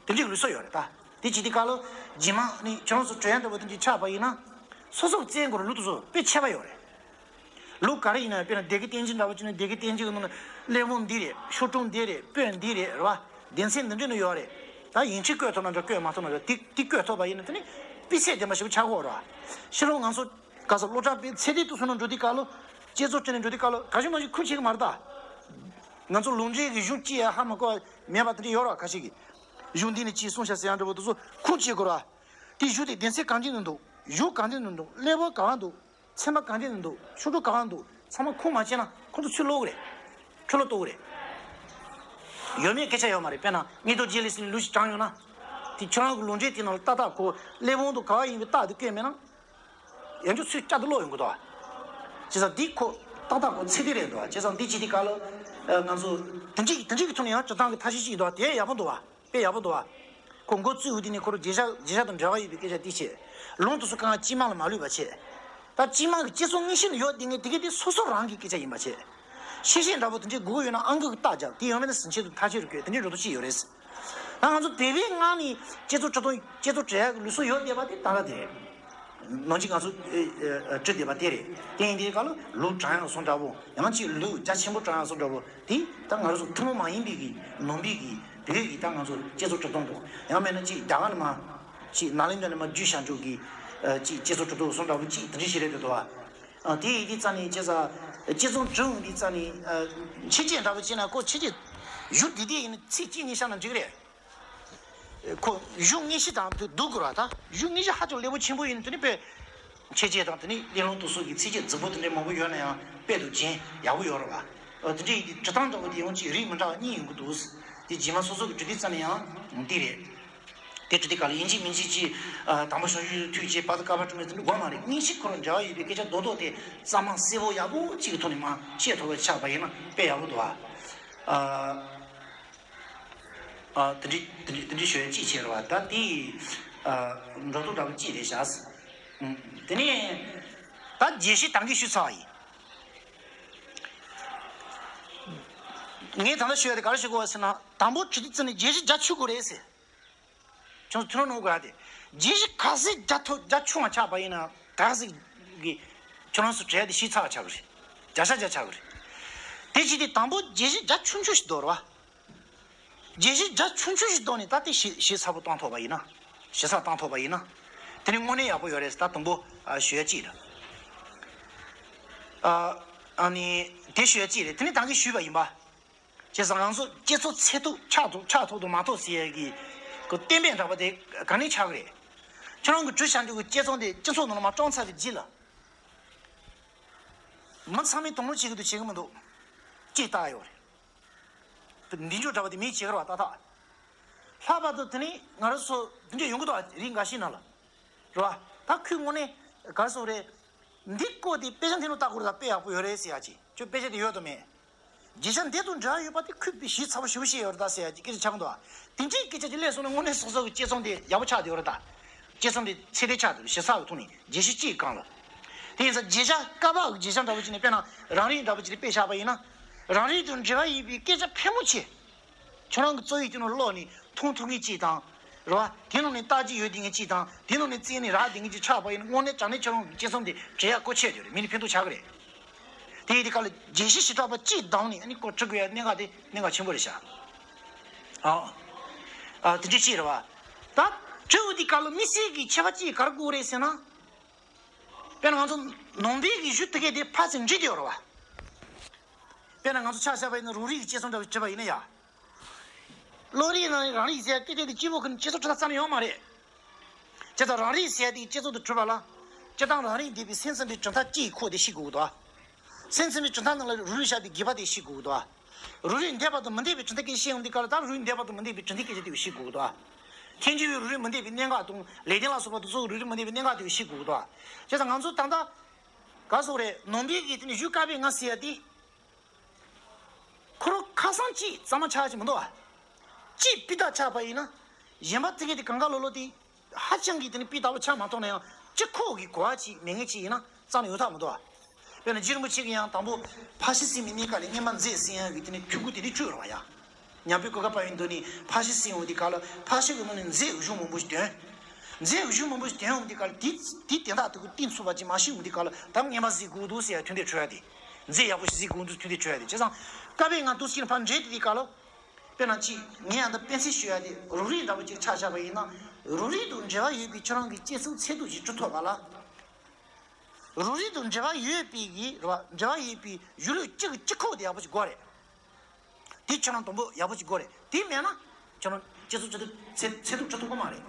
དེ་འདྲས་ཀྱི་ལུགས་སྲོལ་ཡོད་རེད་ད། དེ་བྱེད་དུས་སྐབས་ལ་རྗེས་མ་ནི་ཁྱོད་རང་ཚོ་བྲིས་ཡག་འདྲ་པོ་དེ་འདྲས་ཆགས་པ་ཡིན་ན། སོ་སོ་གི་བཙན་སྐོར་ལུགས་དེ་ཚོ་དཔེ་ཁྱད་པར་ཡོད་རེད། ལུགས་ག་རེ་ཡིན་ན་དཔེར་ན་སྡེ་དགེ་བསྟན་འཛིན་འདྲ་པོ་བྱས་ན་སྡེ་དགེ་བསྟན་འཛིན་གྱི་ནང་ལ་གླེགས་བམ་འདི་རེད། ཤོག་དྲུང་འདི་རེད། པོད་འདི་རེད། རེད་བ། སྡེ་ཚན་འདི་འདྲ་ནི་ཡོད་རེད། ད་ཡིན་གཅིག་བཀོད་ཐུབ་ན་འདྲ། བཀོད་མ་ཐུབ་ན་འདྲ། དེ་དེ་བཀོད་ཐུབ་པ་ཡིན་ན་དེ་ནི་སྤུས་ཚད་ལྡན་པ་ཞིག་ཆགས་ཀྱི་ཡོད་རེད་བ། ཕྱི་ལོགས་ང་ཚོ་ག་ས་སློབ་གྲྭ་པའི་ཚད་ལྡན་དུ་སོང་ན་འགྲོ་དུས་སྐབས་ལ། དཔྱད་རྩོམ་བྲིས་ནས་འགྲོ་དུས་སྐབས་ལ་ག་ཞིག་མ་ཞིག་ཁུངས་སྐྱེལ་གི་མ་རེད་ད། ང་ཚོ་ལུང་འདྲེན་གྱི་གཞུང་ཅི་ཡང་ཧ་མ་གོ་བ་མེད་པ་དེ་འདྲ་ཡོད་རེད་བ། ཁ་ཤས་ཀྱིས་གཞུང་འདི་ནས་ཅི་གསུངས་ཤག་ཟེར་ཡང་འདྲ་པོ་དེ་ཚོ་ཁུངས་སྐྱེལ་དགོས་རེད་བ། དེ་གཞུང་དེ་སྡེ་ཚན་གང་ཅི་ནས་འདུག་གཞུང་གང་ཅི་ནས་འདུག་གླེགས་བམ་ག་བ་འདུག་ཚད་མ་གང་ཅི་ནས་འདུག་ཆོ་འཕྲུལ་ག་བ་འདུག་ཚང་མ་ཁུངས་མ་སྐྱེལ་ན་ཁོ་ཚོ་ཚུར་སློག་གི་རེད། ཁྲོ་ལོ་གཏོང་གི་རེད། ཡོད་མེད་སྐད་ཆ་ཡོད་མ་རེད། དཔེར་ན་མངོན་རྟོགས་རྒྱན་ལས་ཟིན་ལུགས་ཤིག་དྲངས་ཡོང་ན། དེ་ཁྱོད་རང་གི་ལུང་འདྲེན་དེ་ནང་ལ་ཏག་ཏག་ཁོ་གླེགས་བམ་དུ་ག་བ་ཡིན་པའི་རྟགས་དེ་བཀོད་མེད་ན། ཡང་ཅུང་ཚུར་བསྐྱར་དུ་ཀློག་ཡོང་གི་འདུག་བ། བྱས་ཙང་འདི་ཁོ་ཏག་ཏག་ཁོ་ཚད་ལྡན་རེད་འདུག་བ། བྱས་ཙང་འདི་ཅི་དེ་ག་ལ། ང་ཚོ་དེ་འདྲའི་དེ་འདྲའི་གི་ཐོག་ནས་ཡང་སྤྱིར་བཏང་གི་ཐབས་ཤེས་ཅིག་འདུག་བ། དེ་ཡག་པོ་འདུག་བ། དཔེ་ཡག་པོ་འདུག་བ། ཁོ་མགོ་བཙུགས་ཡོད་དེ་ནས་ཁོ་རང་རྒྱལ་ཤ་རྒྱལ་ཤ་དང་འབྲེལ་བ་ཡོད་པའི་སྐད་ཆ་དེ་བྱས། ལུང་དུ་སུ་གང་སྤྱི་དམངས་ལ་མ་ལུས་པ་བྱས། ད་སྤྱི་དམངས་ཀྱི་སྤྱི་ཚོགས་དངོས་གཞི་ལ་ཡོད་དེ་ངས་དེ་གས་དེ་སོ་སོ་རང་གི་སྐད་ཆ་ཡིན་པ་བྱས། ཤེས་བྱེད་འདྲ་པོ་དེ་འདྲའི་དགོས་ཀྱི་ཡོད་ན་ཨང་ཀི་གི་རྟགས་རྒྱག་དེ་ཡོད་མེད་ན་ཟིན་ཆེད་དུ་ཐག་གཅོད་རུ་བཀོད་དེ་འདྲའི་འགྲོ་སྟངས་ཤིག་ཡོད་རེད། ད་ང་ཚོ་བོད་པའི་ངག་ནས་སྤྱི་ཚོགས་ཁྲིད་སྟོན་སྤྱི་ཚོགས་བྲལ་ཡག་གི་ལུགས་སྲོལ་ཡོད་བསྡད་པ་དེ་ད་ག་དེ་རེད། ནང་ཆེན་ང་ཚོ་ཨེ་ཨེ་བྲིས་བསྡད་པ་དེ་རེད། དེ་ཡིན་དུས་སྐབས་ལ་ལུགས་དྲང་ཡག་སོང་འདྲ་པོ། ཡང་ཅིག་ལུགས་རྒྱ་ཆེན་པོ་དྲང་ཡག་སོང་འདྲ་པོ། དེ་ད་ང་རང་ཚོ་ཐུན་མོང་མ་ཡིན་པའི་གི་ནང་པའི་གི་བོད་ཀྱི་ད་ང་ཚོ་སྤྱི་ཚོགས་ཁྲིད་སྟོན་དང་། ཡང་མིན་ན་ཅིག་རྒྱ་གར་ནས་མར་ཅིག་ནཱ་ལེནྡྲ་ནས་མར་བརྒྱུད་བཞག་འཇོག་གི་ཨ་ཅིག་སྤྱི་ཚོགས་ཁྲིད་སྟོན་སོང་འདྲ་པོ་ཅིག་དེ་འདྲ་ཞིག་རེད་འདུག་བ། ཨ་དེ་ཡིན་དུས་ཙང་ནས་བྱས་ཙང་སྤྱི་ཚོགས་འབྲི་འོང་དུས་ཙང་ནས་ཨ་འཆད་རྩོད་འདྲ་པོ་བྱས་ན་ཁོ་འཆད་རྩོད་གཞུང་འདི་དེ་ཡིན་ན་ཚིག་གཅིག་གཉིས་བཞག་ན་འགྲིག་གི་རེད། ཁོ་གཞུང་དངོས་གཞི་དང་དུ་བསྡུར་དགོས་ར། ད་གཞུང་དངོས་གཞི་ཧ་ཅང་ལེགས་པོ་ཆེན་པོ་ཡིན་དུས་ནི་དཔེ་འཆད་རྩོད་དང་དེ་ནི་གླེང་སློང་དུ་སོགས་ཀྱི་ཚིགས་བཅད་རྫིག་པོ་དེ་འདྲའི་མང་པོ་ཡོད་ན་ཡང་དཔེ་དུ་རྒྱན་ཡག་པོ་ཡོད་རེད་བ། ཨ་དེ་འདྲའི་ཡིན་དུས་འབྲི་སྟངས་འདྲ་པོ་དེ་ཡང་ཅིག་རིགས་མི་འདྲ་བ་གཉིས་ཡོང་གི་འདུག་དེ་རྗེས་མ་སོ་སོ་གི་འབྲི་དུས་ཙམ་ནས་ཡང་འདི་རེད། དེ་འབྲི་དུས་ག་ལ་ཡིན་གཅིག་མིན་གཅིག་ཅིག་ཨ་དང་པོ་ཞང་ཞུང་ཐུགས་རྗེ་བར་དུ་བསྐལ་པ་སྲུང་མའི་ཚུལ་དགོས་མ་རེད། གཉིས་གཅིག་ཁོ་རང་འབྲེལ་བ་ཡོད་པའི་སྐད་ཆ་རྡོག་རྡོག་དེ་གཙང་མ་གསལ་པོ་ཡག་པོ་གཅིག་གི་ཐོག་ནས་མར་བཤད་ཐུབ་པ་ཆགས་པ་ཡིན་ན་དཔེ་ཡག་པོ་འདུག་བ། ཨ། ཨ་དེ་འདྲི་དེ་འདྲི་དེ་འདྲི་ཞུ་ཡ་གཅིག་བྱས་རེད་བ། ད་དེ་ཨ་འགྲོ་ལྡོག་འདྲ་པོ་གཅིག་རེད་བཞག་དེ་ནས་ད་རྒྱས་བཤད་ད་གིན་ཞུས་ཚར་བ་ཡིན། ངས་ད་ལྟ་ཞུ་ཡ་དེ་ག་རེ་ཞུ་དགོས་པ་ཟེར་ན། དང་པོ་དྲི་དུས་ཙམ་ནས་རྒྱས་བཤད་རྒྱ་ཆུང་དགོས་རེད་ཟེར། ཁྱོད་ཚོ་ཐུགས་སྣང་གནང་དགོས་ཡ་དེ། རྒྱས་བཤད་ག་ཚད་རྒྱ་མཐོ་རྒྱ་ཆུང་བ་ཆགས་པ་ཡིན་ན་ད་ག་ཟིག་གི་ཁྱོད་རང་ཚོ་བྲེལ་ཡ་དེ་ཞིབ་ཚགས་ཆགས་གི་རེད། རྒྱ་ཆ་རྒྱ་ཆགས་གི་རེད། དེ་བྱས་ཏེ་དང་པོ་རྒྱས་བཤད་རྒྱ་ཆུང་ཆུང་ཞིག་དགོས་རེད་བ། རྒྱས་བཤད་རྒྱ་ཆུང་ཆུང་ཞིག་བཏོན་ནས་ད་དེ་ཞིབ་ཞིབ་ཚགས་པོ་བཏང་ཐུབ་པ་ཡིན་ན། ཞིབ་ཚགས་བཏང་ཐུབ་པ་ཡིན་ན། དེ་ནི་དངོས་གནས་ཡག་པོ་ཡོད་རེད། ད་དང་པོ་ཨ་ཞུ་ཡ་གཅིག་རེད། ཨ་ཨ་ནི་དེ་ཞུ་ཡ་གཅིག་རེད། དེ་ནི་ད་གིན་ཞུས་པ་ཡིན་པ། བྱས་ཙང་རང་ཚོ་སྤྱི་ཚོགས་ཚད་ཐུབ་ཆགས་ཐུབ་ཆགས་ཐུབ་དང་མ་ཐུབ་ཟེར་ཡ་གི་གི་གཏན་འབེབས་འདྲ་པོ་དེ་ག་ནས་ཆགས་ཀྱི་རེད། ཁྱེད་རང་གི་བྲིས་བཞག་འདུག་གི་དཔྱད་རྩོམ་དེ་སྤྱི་ཚོགས་ནང་ལ་མར་བཀྲམ་ཚར་བའི་རྗེས་ལ། མི་ཚང་མས་དོ་སྣང་བྱེད་ཀྱི་འདུག་བྱེད་ཀྱི་མི་འདུག་ཅེས་བལྟ་ཡོད་རེད། འདི་འཇོག་འདྲ་པོ་དེ་མིས་བྱེད་ཀྱི་རེད་བ་ཏག་ཏག། ལྷག་པར་དུ་དེ་ནི་ང་རང་ཚོ་འདི་འདྲ་ཡོང་གི་འདུག་བ། རིགས་འགའ་ཞིག་ནང་ལ། རེད་བ། ད་ཁོས་དངོས་གནས་ག་རེ་ཟེར་དགོས་རེད། འདི་བཀོད་དེ་དཔེ་ཆ་འདི་ནང་ལྟ་དགོས་རེད། ད་དཔེ་ཡག་པོ་ཡོད་རེད་ཟེར་ཡ་ཅིག་ཁྱོད་དཔེ་ཆ་དེ་ཡོད་དམ་མེད། རྒྱས་བཤད་འདི་དང་འབྲེལ་བ་ཡོད་པ་དེ་ཁོས་དཔེ་ཞིབ་ཚགས་པོ་ཞེ་པོ་བཤད་ཡོད་རེད་ད་ཟེར་ཡ་ཅིག་སྐད་ཆ་ཆགས་ཀྱི་འདུག་བ། དེ་འདྲའི་སྐད་ཆ་ཅིག་སླེབས་སོང་ན་དངོས་གནས་སོ་སོ་གི་དཔྱད་རྩོམ་དེ་ཡག་པོ་ཆགས་བསྡད་ཡོད་རེད་ད། དཔྱད་རྩོམ་དེ་ཚད་ལྡན་ཆགས་འདུག་ཞིབ་ཚགས་ཀྱི་ཐོག་ནས་རྒྱས་བཤད་ཅིག་གང་ལ། དེ་ཡིན་ཙང་རྒྱས་བཤད་བསྐལ་པ་གི་རྒྱས་བཤད་འདྲ་པོ་ཅིག་ནས་དཔེར་ན་རང་རིགས་འདྲ་པོ་ཅིག་ནས་དཔེ་བཞག་པ་ཡིན་ན། རང་རིགས་དང་འབྲེལ་བ་ཡོད་པའི་སྐད་ཆ་ཕལ་མོ་ཆེ། ཁྱོད་རང་གི་རྩོམ་ཡིག་དེ་ནང་ཀློག་ནས་མཐོང་ཐུབ་མཁན་གཅིག་དང་། རེད་བ། དེ་ནང་ནས་བརྟག་དཔྱད་ཡོད་བསྡད་མཁན་གཅིག་དང་། དེ་ནང་ནས་བཙལ་ནས་རག་བསྡད་མཁན་གཅིག་ཆགས་པ་ཡིན་ན་དངོས་གནས་དྲང་གནས་ཁྱོད་རང་གི་དཔྱད་རྩོམ་དེ་འབྲི་ཡག་གལ་ཆེ་དེ་རེད། མི་ནི་ཕན་ཐོགས་ཆགས་ཀྱི་རེད། དེ་ཡིན་དུས་སྐབས་ལ་རྒྱས་བཤད་ཞེ་དྲག་པ་གཅིག་བདམས་ནས་ཨ་ནི་ཁོ་འབྲི་དགོས་ཡ་གནད་འགག་དེ་གནད་འགག་ཆེན་པོ་རེད་ཤག་ཨ། ཨ་དེ་འདྲ་ཅིག་རེད་བ། ད་འབྲི་འོང་དུས་སྐབས་ལ་དམིགས་བསལ་གྱི་ཁྱད་པར་གཅིག་ག་རེ་དགོས་རེད་ཟེར་ན། དཔེར་ན་ང་ཚོ་ནང་པའི་གི་གཞུང་དེ་གས་དེ་ཕར་ཚུར་འབྲི་བསྡད་ཡོད་རེད་བ། དཔེར་ན་ང་ཚོ་ཆ་བཞག་པ་ཡིན་ན་རང་རིགས་ཀྱི་དཔྱད་རྩོམ་འདྲ་བོ་བྲིས་པ་ཡིན་ན་ཡ། བློ་རིག་ནང་རང་རིག་ཟེར་ཡ་སྐད་ཆ་དེ་སྐྱེ་བོ་ཁོ་ན་དཔྱད་རྩོམ་བྲི་ཐབས་རྩ་ནས་ཡོད་མ་རེད། བྱས་ཙང་རང་རིག་ཟེར་ཡ་དེ་དཔྱད་རྩོམ་དུ་གྲུབ་པ་ལ། སྤྱིར་བཏང་རང་རིག་འདས་པའི་སེམས་ཙམ་པའི་གྲུབ་མཐའ་སྤྱིའི་ཁོག་དེ་ཤེས་དགོས་ཀྱི་འདུག་སེམས་ཙམ་པའི་གྲུབ་མཐའ་ནང་ལ་རང་རིག་བཞག་པའི་དགོས་པ་དེ་ཤེས་དགོས་ཀྱི་འདུག་རང་རིག་འདས་པ་དང་མི་འདས་པའི་གྲུབ་མཐའ་སྐད་ཆ་བཤད་ཡོང་དུས་སྐབས་ལ་ད་རང་རིག་འདས་པ་དང་མི་འདས་པའི་གྲུབ་མཐའི་སྐད་ཆ་དེ་ཤེས་དགོས་ཀྱི་འདུག་ཐལ་འགྱུར་བའི་རང་རིག་མི་འདས་པའི་གནད་འགག་དང་ལེགས་ལྡན་ལ་སོགས་པ་དེ་ཚོ་རང་རིག་མི་འདས་པའི་གནད་འགག་དེ་ཤེས་དགོས་ཀྱི་འདུག་བྱས་ཙང་ང་ཚོ་ད་ལྟ་ག་སོགས་རེད། ནང་པའི་གི་དེ་ནི་གཞུང་བཀའ་པོད་ལྔ་ཟེར་ཡ་དེ། ཁོ་རང་ཁ་སང་གཅིག་གཙང་མ་ཆགས་ཀྱི་མི་འདུག་བ། གཅིག་སྤུས་དག་ཆགས་པ་ཡིན་ན། གཞན་པ་དེ་གས་དེ་གང་ག་ལོ་ལོ་དེ། ཧ་ཅང་གི་དེ་ནི་སྤུས་དག་པོ་ཆགས་མ་ཐུབ་ན་ཡང་སྤྱི་ཁོག་གི་གོ་བ་ཅིག་མེད་མཁན་ཅིག་ཡིན་ན་རྩ་ནས་ཡོང་ཐབས་མི་འདུག་བ། དཔེར་ན་རྗེ་རིན་པོ་ཆེ་གིས་ཡང་དང་པོ་ཕར་ཕྱིན་ཟིན་པའི་གནས་སྐབས་ལ་སྔོན་མ་མཛད་ཟིན་ཡག་གི་དེ་ནི་ཁྱུ་གུ་དེ་འདྲ་བཅུག་རེད་བ་ཡ། ཉམས་པའི་གོ་སྐབས་པ་ཡིན་དུས་ནི་ཕར་ཕྱིན་ཟིན་འོང་དུས་སྐབས་ལ་ཕར་ཕྱིན་གྱི་ནང་ནས་མཛད་གཞུང་མང་པོ་ཞིག་ཐོན། མཛད་གཞུང་མང་པོ་ཞིག་ཐོན་འོང་དུས་སྐབས་ལ་དེ་དེ་དན་རྟགས་དེ་གུ་གཏིང་ཚུགས་པ་ཅིག་མ་ཤེས་འོང་དུས་སྐབས་ལ་ད་སྔོན་མ་གཟིགས་དགོས་འདུག་ཟེར་ཡ་ཐུགས་འདོད་འཕྲོད་ཡ་དེ། མཛད་ཡག་པོ་ཞིག་གཟིགས་དགོས་འདུག་ཐུགས་འདོད་འཕྲོད་ཡ་དེ། བྱས་ཙང་བཀའ་པོད་ལྔ་འདུག་ཟེར་ཕར་འབྲི་དུས་སྐབས་ལ། དཔེར་ན་ཅིག་ངས་ཡང་ད་དཔེ་མཚོན་ཞུ་ཡ་དེ་རོགས་རིས་འདྲ་པོ་ཅིག་ཆ་བཞག་པ་ཡིན་ན། རོགས་རིས་དང་འབྲེལ་བ་ཡོད་པའི་ཁྱོད་རང་གི་སྤྱི་ཚོགས་ཚད་དུ་ཞིག་གྲུབ་ཐུབ་པ་ལ། རོགས་རིས་དང་འབྲེལ་བ་ཡོད་པའི་གི་རེད་བ། འབྲེལ་བ་ཡོད་པའི་གཞུང་ལུགས་གཅིག་གི་སྤྱི་ཁོག་དེ་ཡག་པོ་ཞིག་དགོས་རེད། དེ་ཁྱོད་རང་དང་པོ་ཡག་པོ་ཞིག་དགོས་རེད། དེ་མེད་ན་ཁྱོད་རང་སྤྱི་ཚོགས་ཚད་དུ་ཚད་ཚད་དུ་གྲུབ་ཐུབ་ཀྱི་མ་རེད།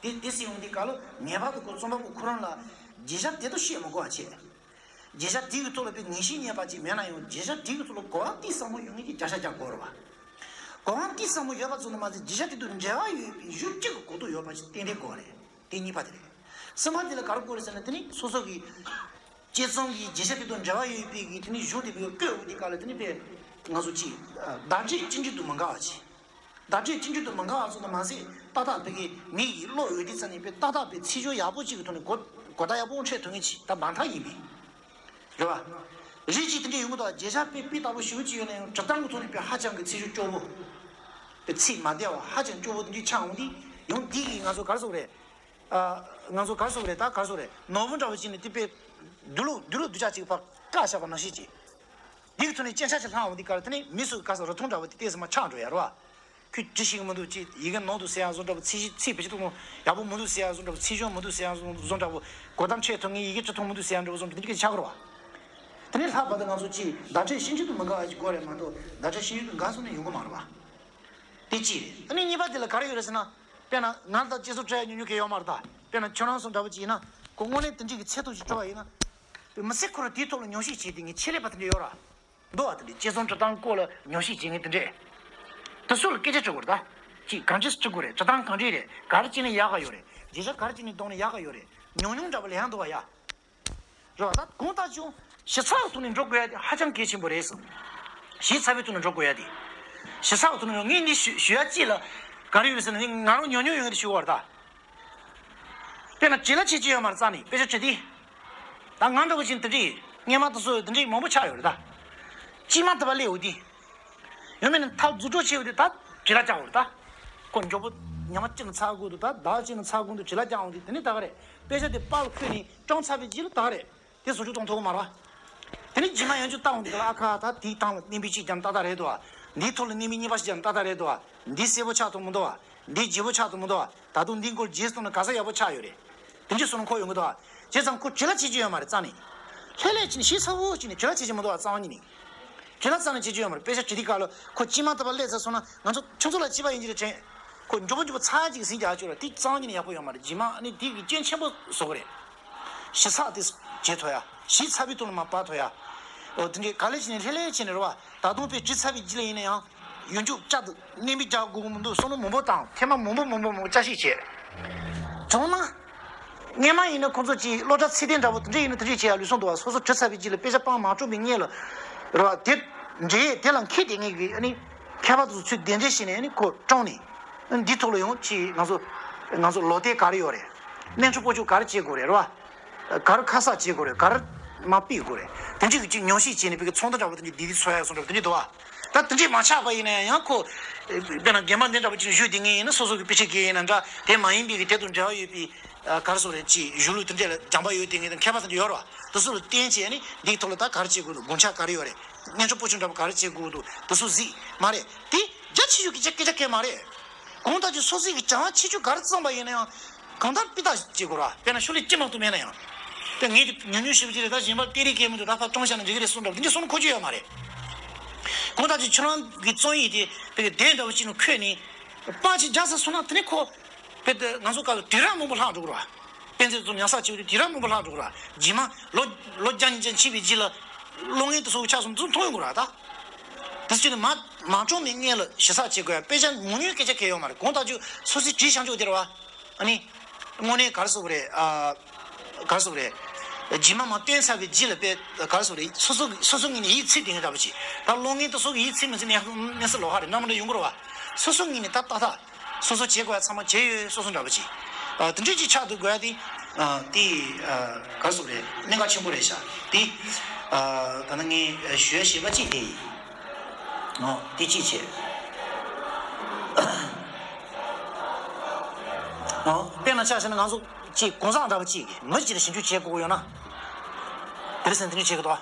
དེ་དེ་སྲིད་ཡོང་དུས་སྐབས་ལ་ངེས་པར་དུ་ཁོ་རྩོམ་པ་པོ་ཁོ་རང་ལ་བརྗོད་བྱ་དེ་ཚོ་བཤད་མི་དགོས་པ་བྱས། བརྗོད་བྱ་དེ་གི་ཐོག་ལ་དཔེ་ངེས་ཤེས་རྙེད་པ་ཅིག་མེད་ན་ཡང་བརྗོད་བྱ་དེ་གི་ཐོག་ལ་གོ་བ་གཏིང་ཟབ་མོ་ཡོད་མཁན་གྱི་བརྗོད་བྱ་རྒྱག་དགོས་རེད་བ། གོ་བ་གཏིང་ཟབ་མོ་ཡོད་པ་ཙམ་དུ་མ་ཟད་བརྗོད་བྱ་དེ་དང་འབྲེལ་བ་ཡོད་པའི་གཞུང་གཅིག་གི་གོ་རྟོགས་ཡོད་པ་ཞིག་ཏན་ཏན་དགོས་རེད། དེ་གཉིས་པ་དེ་རེད། གསུམ་པ་དེ་ལ་ག་རེ་དགོས་རེད་ཟེར་ན། དེ་ནི་སོ་སོ་གི་དཔྱད་རྩོམ་གྱི་བརྗོད་བྱ་དེ་དང་འབྲེལ་བ་ཡོད་པའི་གི་དེ་ནི་གཞུང་དེ་བས་བཀོད་འོང་དུས་སྐབས་ལ་དེ་ནི་དཔེ་ང་ཚོ་ཅིག་བརྡ་སྤྲོད་སྤྱི་འགྲོས་དང་མི་འགལ་བ་ཅིག་བརྡ་སྤྲོད་སྤྱི་འགྲོས་དང་མི་འགལ་བ་ཙམ་དུ་མ་ཟད་ཏག་ཏག་དེ་གི་མི་ཡིས་ཀློག་འོས་དུས་ཙམ་ནས་དཔེ་ཏག་ཏག་དཔེ་ཚིག་སྦྱོར་ཡག་པོ་ཅིག་གི་ཐོག་ནས་གོ་གོ་བརྡ་ཡག་པོ་འཕྲོད་ཐུབ་མཁན་ཅིག་ད་འབའ་ཐང་ཡིན་པས། རེད་བ། རིགས་གཅིག་དེ་འདྲ་ཡོང་གི་འདུག་བརྗོད་བྱ་དཔེ་དཔེ་ལྟ་བུ་ཞེ་པོ་ཅིག་ཡོད་ན་ཡང་འབྲི་སྟངས་ཀྱི་ཐོག་ནས་དཔེ་ཧ་ཅང་གི་ཚིག་སྦྱོར་སྐྱོ་བོ། དཔེ་ཚིག་མ་བདེ་བ་ཧ་ཅང་སྐྱོ་བོ་དེ་འདྲ་ཆགས་འོང་དུས་ཡང་འདི་གིས་ང་ཚོ་ག་རེ་ཟེར་དགོས་རེད། ཨ། ང་ཚོ་ག་རེ་ཟེར་དགོས་རེད། ད་ག་རེ་ཟེར་དགོས་རེད། ནོར་བུ་འདྲ་བོ་ཅིག་ནི་དེ་དཔེ་སྡུག་ལུགས་སྡུག་ལུགས་སྡུག་ཅག་ཅིག་ཕར་བཀག་བཞག་པ་ནང་བཞིན་ཅིག་འདི་གི་ཐོག་ནས་སྐྱོན་ཆ་ཅིག་ལྷག་འོང་དུས་སྐབས་དེ་ནི་མི་སུ་ག་ས་རུ་མཐོང་འདྲ་བོ་དེ་ཏོག་ཙམ་མར་ཆག་འགྲོ་ཡ་རེད་བ། ཁོས་འབྲི་ཤེས་ཀྱི་མི་འདུག་ཅེས། ཡི་གེ་ནོར་འདུག་ཟེར་ཡ་བཟོ་འདྲ་བོ། ཚིག་ཚིག་བེད་སྤྱོད་གཏོང་ཡག་པོ་མི་འདུག་ཟེར་ཡ་བཟོ་འདྲ་བོ། ཚིག་སྦྱོར་མི་འདུག་ཟེར་ཡ་བཟོ་བཟོ་འདྲ་བོ། གོ་བརྡ་འཕྲོད་ཐུབ་ངེས་ཡི་གེ་འབྲི་ཐུབ་མི་འདུག་ཟེར་ཡ་འདྲ་བོ་བཟོ་འདྲ་འདི་ག་ཆགས་ཀྱི་རེད་བ། དེ་ནས་ལྷག་པར་དུ་ང་ཚོ་ཅིག་བརྡ་སྤྲོད་ཤིན་ཏུ་དུ་མི་འགལ་བ་ཞིག་དགོས་རེད་མ་གཏོགས་བརྡ་སྤྲོད་ཤིན་ཏུ་དུ་འགལ་སོང་ན་ཡོང་གི་མ་རེད་བ། དེ་གཅིག་རེད། ཨ་ནི་གཉིས་པ་དེ་ལ་ག་རེ་ཡོད་རེད་ཟེར་ན། དཔེར་ན་ང་དང་སྤྱི་ཚོགས་འཕྲད་ཡ་ཉུང་ཉུང་གི་ཡོད་མ་རེད་ད། དཔེར་ན་ཁྱོད་རང་སོང་འདྲ་བོ་ཅིག་ཡིན་ན། ཁོ་དངོས་གནས་དེ་འདྲའི་གི་ཚད་ཐུབ་ཅིག་སྤྲོ་བ་ཡིན་ན། མི་ཚེ་ཁོ་རང་དེའི་ཐོག་ལ་ཉམས་ཞིབ་བྱས་ཏེ་ངས་ཆེད་ལས་པ་དེ་འདྲ་ཡོད་ར། འདུག་བ། དེ་འདྲའི་དཔྱད་རྩོམ་འབྲི་སྟངས་སྐོར་ལ་ཉམས་ཞིབ་བྱེད་མཁན་དེ་འདྲས། དེ་ཚོ་ལ་སྐད་ཆ་དྲི་དགོས་རེད་ད། ཅིག་གང་ཅི་སེ་འབྲི་དགོས་རེད། འབྲི་སྟངས་གང་འདྲས་རེད། ག་རེ་བྱས་ན་ཡག་ག་ཡོད་རེད། བརྗོད་བྱ་ག་རེ་བྱས་ནས་འདོགས་ན་ཡག་ག་ཡོད་རེད། ཉུང་ཉུང་འདྲ་པོ་ལ་ཡང་འདུག་བ་ཡ། རེད་བ། ད་གང་ལྟར་ཀྱང་ཞིབ་ཚགས་ཐོག་ནས་འགྲོ་དགོས་ཡ་དེ་ཧ་ཅང་གལ་ཆེན་པོ་རེད་ཟེར། ཞིབ་ཚགས་པའི་ཐོག་ནས་འགྲོ་དགོས་ཡ་དེ། ཞིབ་ཚགས་ཐོག་ནས་ངས་འདི་ཞུ་ཞུ་ཡ་ཅིག་ལ་ག་རེ་ཡོད་ཟེར་ན། ང་རང་ཉུང་ཉུང་ཡོད་ངེས་དེ་ཞུ་བ་རེད་ད། དཔེར་ན་བྲིས་ལ་བྱེད་ཀྱི་ཡོད་མ་རེད་རྩ་ནས། དཔེ་ཆ་བྲིས་དུས། ད་ང་འདྲ་བོ་ཅིག་དེ་འདྲས་སྔས་མ་དེ་ཚོ་དེ་འདྲས་མང་པོ་ཆགས་ཡོད་རེད་ད། ཅི་མ་ཐུབ་པ་སླེབས་འོང་དུས། ཡང་མིན་ན་ཐབས་རྫུ་འཕྲུལ་ཆེ་བ་དེ་ད་བྲིས་ལ་བཅག་འོང་རེད་ད། ཁོ་མགྱོགས་པོ་ཉི་མ་གཅིག་ནང་ཚར་དགོས་འདུག་ད་ཟླ་བ་གཅིག་ནང་ཚར་དགོས་འདུག་བྲིས་ལ་བཅག་འོང་དུས་དེ་ནས་ད་ག་རེད། དཔེ་ཆ་དེ་པར་ལ་འཁོད་ནས་བཀྲམ་ཚར་བའི་རྗེས་ལ་ད་ག་རེད། དེ་བཟོ་བཅོས་གཏོང་ཐུབ་ཀྱི་མ་རེད་བ། དེ་ནས་རྗེས་མ་ཡང་བསྐྱར་བལྟ་འོང་དུས་ལ། ཨ་ཁ། ད་དེའི་སྟེང་ལ་གནོན་པ་གཅིག་བརྒྱབ་ན་ཏག་ཏག་རེད་འདུག་བ། འདིའི་ཐོག་ལ་གནོན་པ་གཉིས་པ་ཞིག་བརྒྱབ་ན་ཏག་ཏག་རེད་འདུག་བ། འདི་གསལ་པོ་ཆགས་ཐུབ་མི་འདུག་བ། འདི་བརྗེ་པོ་ཆགས་ཐུབ་མི་འདུག་བ། ད་དུང་འདིའི་སྐོར་རྗེས་སུ་གཏོང་ན་ག་ས་ཡག་པོ་ཆགས་ཡོད་རེད། དེ་འདྲའི་བསམ་བློ་འཁོར་ཡོང་གི་འདུག་བ། བྱས་ཙང་ཁོ་བྲིས་ལ་བྱེད་ཀྱི་ཡོད་མ་རེད་རྩ་ནས། ལྷོད་ལྷོད་བྱས་ནས་ཞིབ་ཚགས་པོ་བྱས་ནས་བྲིས་ལ་བྱེད་ཀྱི་མི་འདུག་བ། རྩ་བ་ཉིད་ནས། བྲིས་ལ་རྩ་ནས་བྱེད་ཀྱི་ཡོད་མ་རེད། དཔེ་ཆ་བྲིས་དུས་སྐབས་ལ་ཁོ་ཅི་མ་ཐུབ་པ་སླེབས་ཚར་སོང་ན། ང་ཚོ་ཁྱོད་ཚོ་ལ་གཅིག་པ་ཡིན་གྱི་རེད་དྲན། ཁོ་མགྱོགས་པོ་མགྱོགས་པོ་ཚར་གཅིག་ཟིན་རྒྱག་ཆོག་ར། དེ་རྩ་བ་ཉིད་ནས་ཡག་པོ་ཡོད་མ་རེད། རྗེས་མ་ཨ་ནི་དེ་གི་སྐྱོན་ཆེན་པོ་བཟོ་གི་རེད། ཞིབ་ཚགས་དེ་བྱེད་ཐུབ་ཡ། ཞིབ་ཚགས་པའི་ཐོག་ནས་མར་པར་ཐུབ་ཡ། འོ། དེ་འདྲའི་ག་ལེ་བྱས་ནས་ལྷོད་ལྷོད་བྱས་ནས་རེད་བ། ད་དུང་དཔེ་བྲིས་ཚར་བའི་རྗེས་ལ་ཡིན་ན་ཡང་། ཡོང་རྒྱུ་བསྐྱར་དུ་གནོན་པ་རྒྱག་དགོས་ཀྱི་མི་འདུག་བསམ་བློ་མང་པོ་བཏང་། ཐེངས་མ་མང་པོ་མང་པོ་མང་པོ་བསྐྱར་ཞིབ་བྱས། བྱུང་ན། སྔོན་མ་ཡིན་ན་ཁོང་ཚོ་གྱིས་སློབ་གྲྭ་ཚད་ལྡན་འདྲ་པོ་དེ་འདྲ་ཡིན་ན་དེ་འདྲ་བྱེད་ཡ་ལུགས་སྲོལ་འདུག་བ། སོ་སོ་བྲིས་ཚར་བའི་རྗེས་ལ་དཔེ་ཆ་སྤང་མ་བྱུང་བའི་སྔོན་ལ། རེད་བ། དེ་འདྲའི་དེ་ལ་མཁས་དེ་ངེས་ཀྱི་ཨ་ནི་མཁས་པ་དེ་ཚོ་ཚུར་གདན་འདྲེན་བྱས་ནས། ཨ་ནི་ཁོ་བཀྲམ་ནས། ཨ་ནི་འདིའི་ཐོག་ལ་ཡང་ཅིག་ང་ཚོ་ང་ཚོ་ལོ་དེབ་ག་རེ་ཡོད་རེད། གནས་མཆོག་སྤོ་སྐྱོང་ག་རེ་བྱེད་དགོས་རེད། རེད་བ། ག་རེ་ཁ་གསབ་བྱེད་དགོས་རེད། ག་རེ་མར་ཕུད་དགོས་རེད། དེ་འདྲའི་གི་ཅིག་ཉམས་ཞིབ་བྱས་ནས་བོད་ཀྱི་ཚོང་དོན་འདྲ་པོ་དེ་འདྲའི་བདེ་སྐྱིད་འཚོལ་ཡ་སོགས་འདྲ་པོ་དེ་འདྲའི་འདུག་བ། ད་དེ་འདྲའི་མ་ཆགས་པ་ཡིན་ན་ཡང་ཁོ། དཔེར་ན་རྒན་པ་འདི་འདྲ་པོ་ཅིག་བཞུགས་བསྡད་མཁན་ཡིན་ན། སོ་སོ་གི་དཔེ་ཆ་དགེ་ཡིན་ན་འདྲ། དེ་མ་ཡིན་པའི་གི་དེ་དང་འབྲེལ་བ་ཡོད་པའི། ཨ། ག་རེ་ཟེར་དགོས་རེད། ཅིག་གཞུང་ལུགས་དེ་འདྲ་ལ་སྦྱངས་པ་ཡོད་བསྡད་མཁན་དང་མཁས་པ་དེ་འདྲ་ཡོད་རེད་བ། དེ་ཚོ་ལ་བསྟེན་བྱས་ནས་འདིའི་ཐོག་ལ་ད་ག་རེ་བྱེད་དགོས་འདུག་དགོངས་འཆར་ག་རེ་ཡོད་རེད། གནས་མཆོག་སྤོ་སྐྱོང་འདྲ་པོ་ག་རེ་བྱེད་དགོས་འདུག་དེ་ཚོ་གཟིགས་མ་རེད། དེ་རྒྱ་ཆེ་ཤོས་ཀྱི་སྐད་ཆ་སྐད་མ་རེད། གང་ལྟར་ཀྱང་སོ་སོའི་གི་བྱ་བ་ཆེ་ཆུང་ག་རེ་བརྩམས་པ་ཡིན་ན་ཡང་། གང་ལྟར་དཔེ་ལྟ་བྱེད་དགོས་ར། དཔེར་ན་ཤོག་ལྷེ་གཅིག་མ་གཏོགས་མེད་ན་ཡང་། དཔེ་ངས་དེ་ཉུང་ཉུང་ཞེ་པོ་ཅིག་རེད། ད་གཞན་པ་སྟེར་ཡས་མི་འདུག་ད་ཕར་བཀྲམ་བཞག་ན་འགྲིག་གི་རེད་གསུངས་འདྲ་པོ་དེ་འདྲ་གསུང་ན་ཁོ་ཆོད་ཡོད་མ་རེད། གང་ལྟར་ཀྱང་ཁྱོད་རང་གི་རྩོམ་ཡིག་དེ་དཔེ་གདན་འདྲ་པོ་ཅིག་ནང་འཁོད་ནས་པར་ཅིག་རྒྱག་ཚར་སོང་ན། དེ་ནས་ཁོ་དཔེ་དེ་ང་ཚོ་སྐབས་སུ་དུས་རབས་མང་པོ་ལྷག་འགྲོ་གི་རེད་བ། དཔེ་མཛོད་ཚོ་ཉར་ཚགས་བྱེད་པ་དེ་དུས་རབས་མང་པོ་ལྷག་འགྲོ་གི་རེད་བ། རྗེས་མ་ལོ་ལོ་བརྒྱ་ཉིས་བརྒྱ་ཕྱིན་པའི་རྗེས་ལ་གློག་བརྙན་དེ་ཚོ་ཆགས་སོང་། དེ་ཚོ་མཐོང་ཡོང་གི་རེད་བ། ད་དེ་ཚོ་ནི་མ་མ་བཀྲམ་པའི་སྔོན་ལ་ཞིབ་ཚགས་བྱེད་དགོས་ཡ། དཔེ་ཆ་མང་ཉུང་སྐད་ཆ་གལ་ཡོད་མ་རེད། གང་ལྟར་ཀྱང་སོ་སོའི་བྲིས་བཞག་ཕྱོགས་དེ་རེད་བ། ཨ་ནི། དངོས་གནས་ག་རེ་ཟེར་དགོས་རེད། ཨ། ག་རེ་ཟེར་དགོས་རེད། རྗེས་མ་མར་བཏོན་ཚར་བའི་རྗེས་ལ་དཔེ་ག་རེ་ཟེར་དགོས་རེད། སོ་སོ་སོ་སོ་ངོས་ནས་ཡིད་ཚིམ་བསྡད་མཁན་འདྲ་པོ་ཅིག་ད་གློག་བརྙན་དེ་ཚོ་གི་ཡིད་ཚིམ་མི་ཚིམ་ནས་གནས་ཚུལ་ལོགས་ཀ་རེད། འདྲ་མི་འདྲ་ཡོང་གི་རེད་བ། སོ་སོ་ངོས་ནས་ད་ཏག་ཏག་སོ་སོ་བྱེད་དགོས་ཡ་ཚང་མ་བྱས་ཡོད་སོ་སོ་འདྲ་པོ་ཅིག་ཨ། དེ་འདྲ་ཅིག་ཆགས་སྡོད་དགོས་ཡ་དེ། ཨ། དེ། ཨ། ག་རེ་ཟེར་དགོས་རེད། གནད་འགག་ཆེན་པོ་རེད་ཤག་དེ། ཨ། ད་ནི་ངས་ཞུ་ཡ་ཞེ་པོ་གཅིག་དེ་ཡིན། ཨོ། དེ་གཅིག་བྱས། ཨོ། དཔེར་ན་ཆ་བཞག་ན་ང་ཚོ་གཅིག་གང་ཟག་འདྲ་པོ་གཅིག་གིས་མི་གཅིག་ལ་ཞིབ་འཇུག་བྱེད་དགོས་ཡོད་ན། དེ་རིང་སང་དེ་འདྲ་བྱེད་དགོས་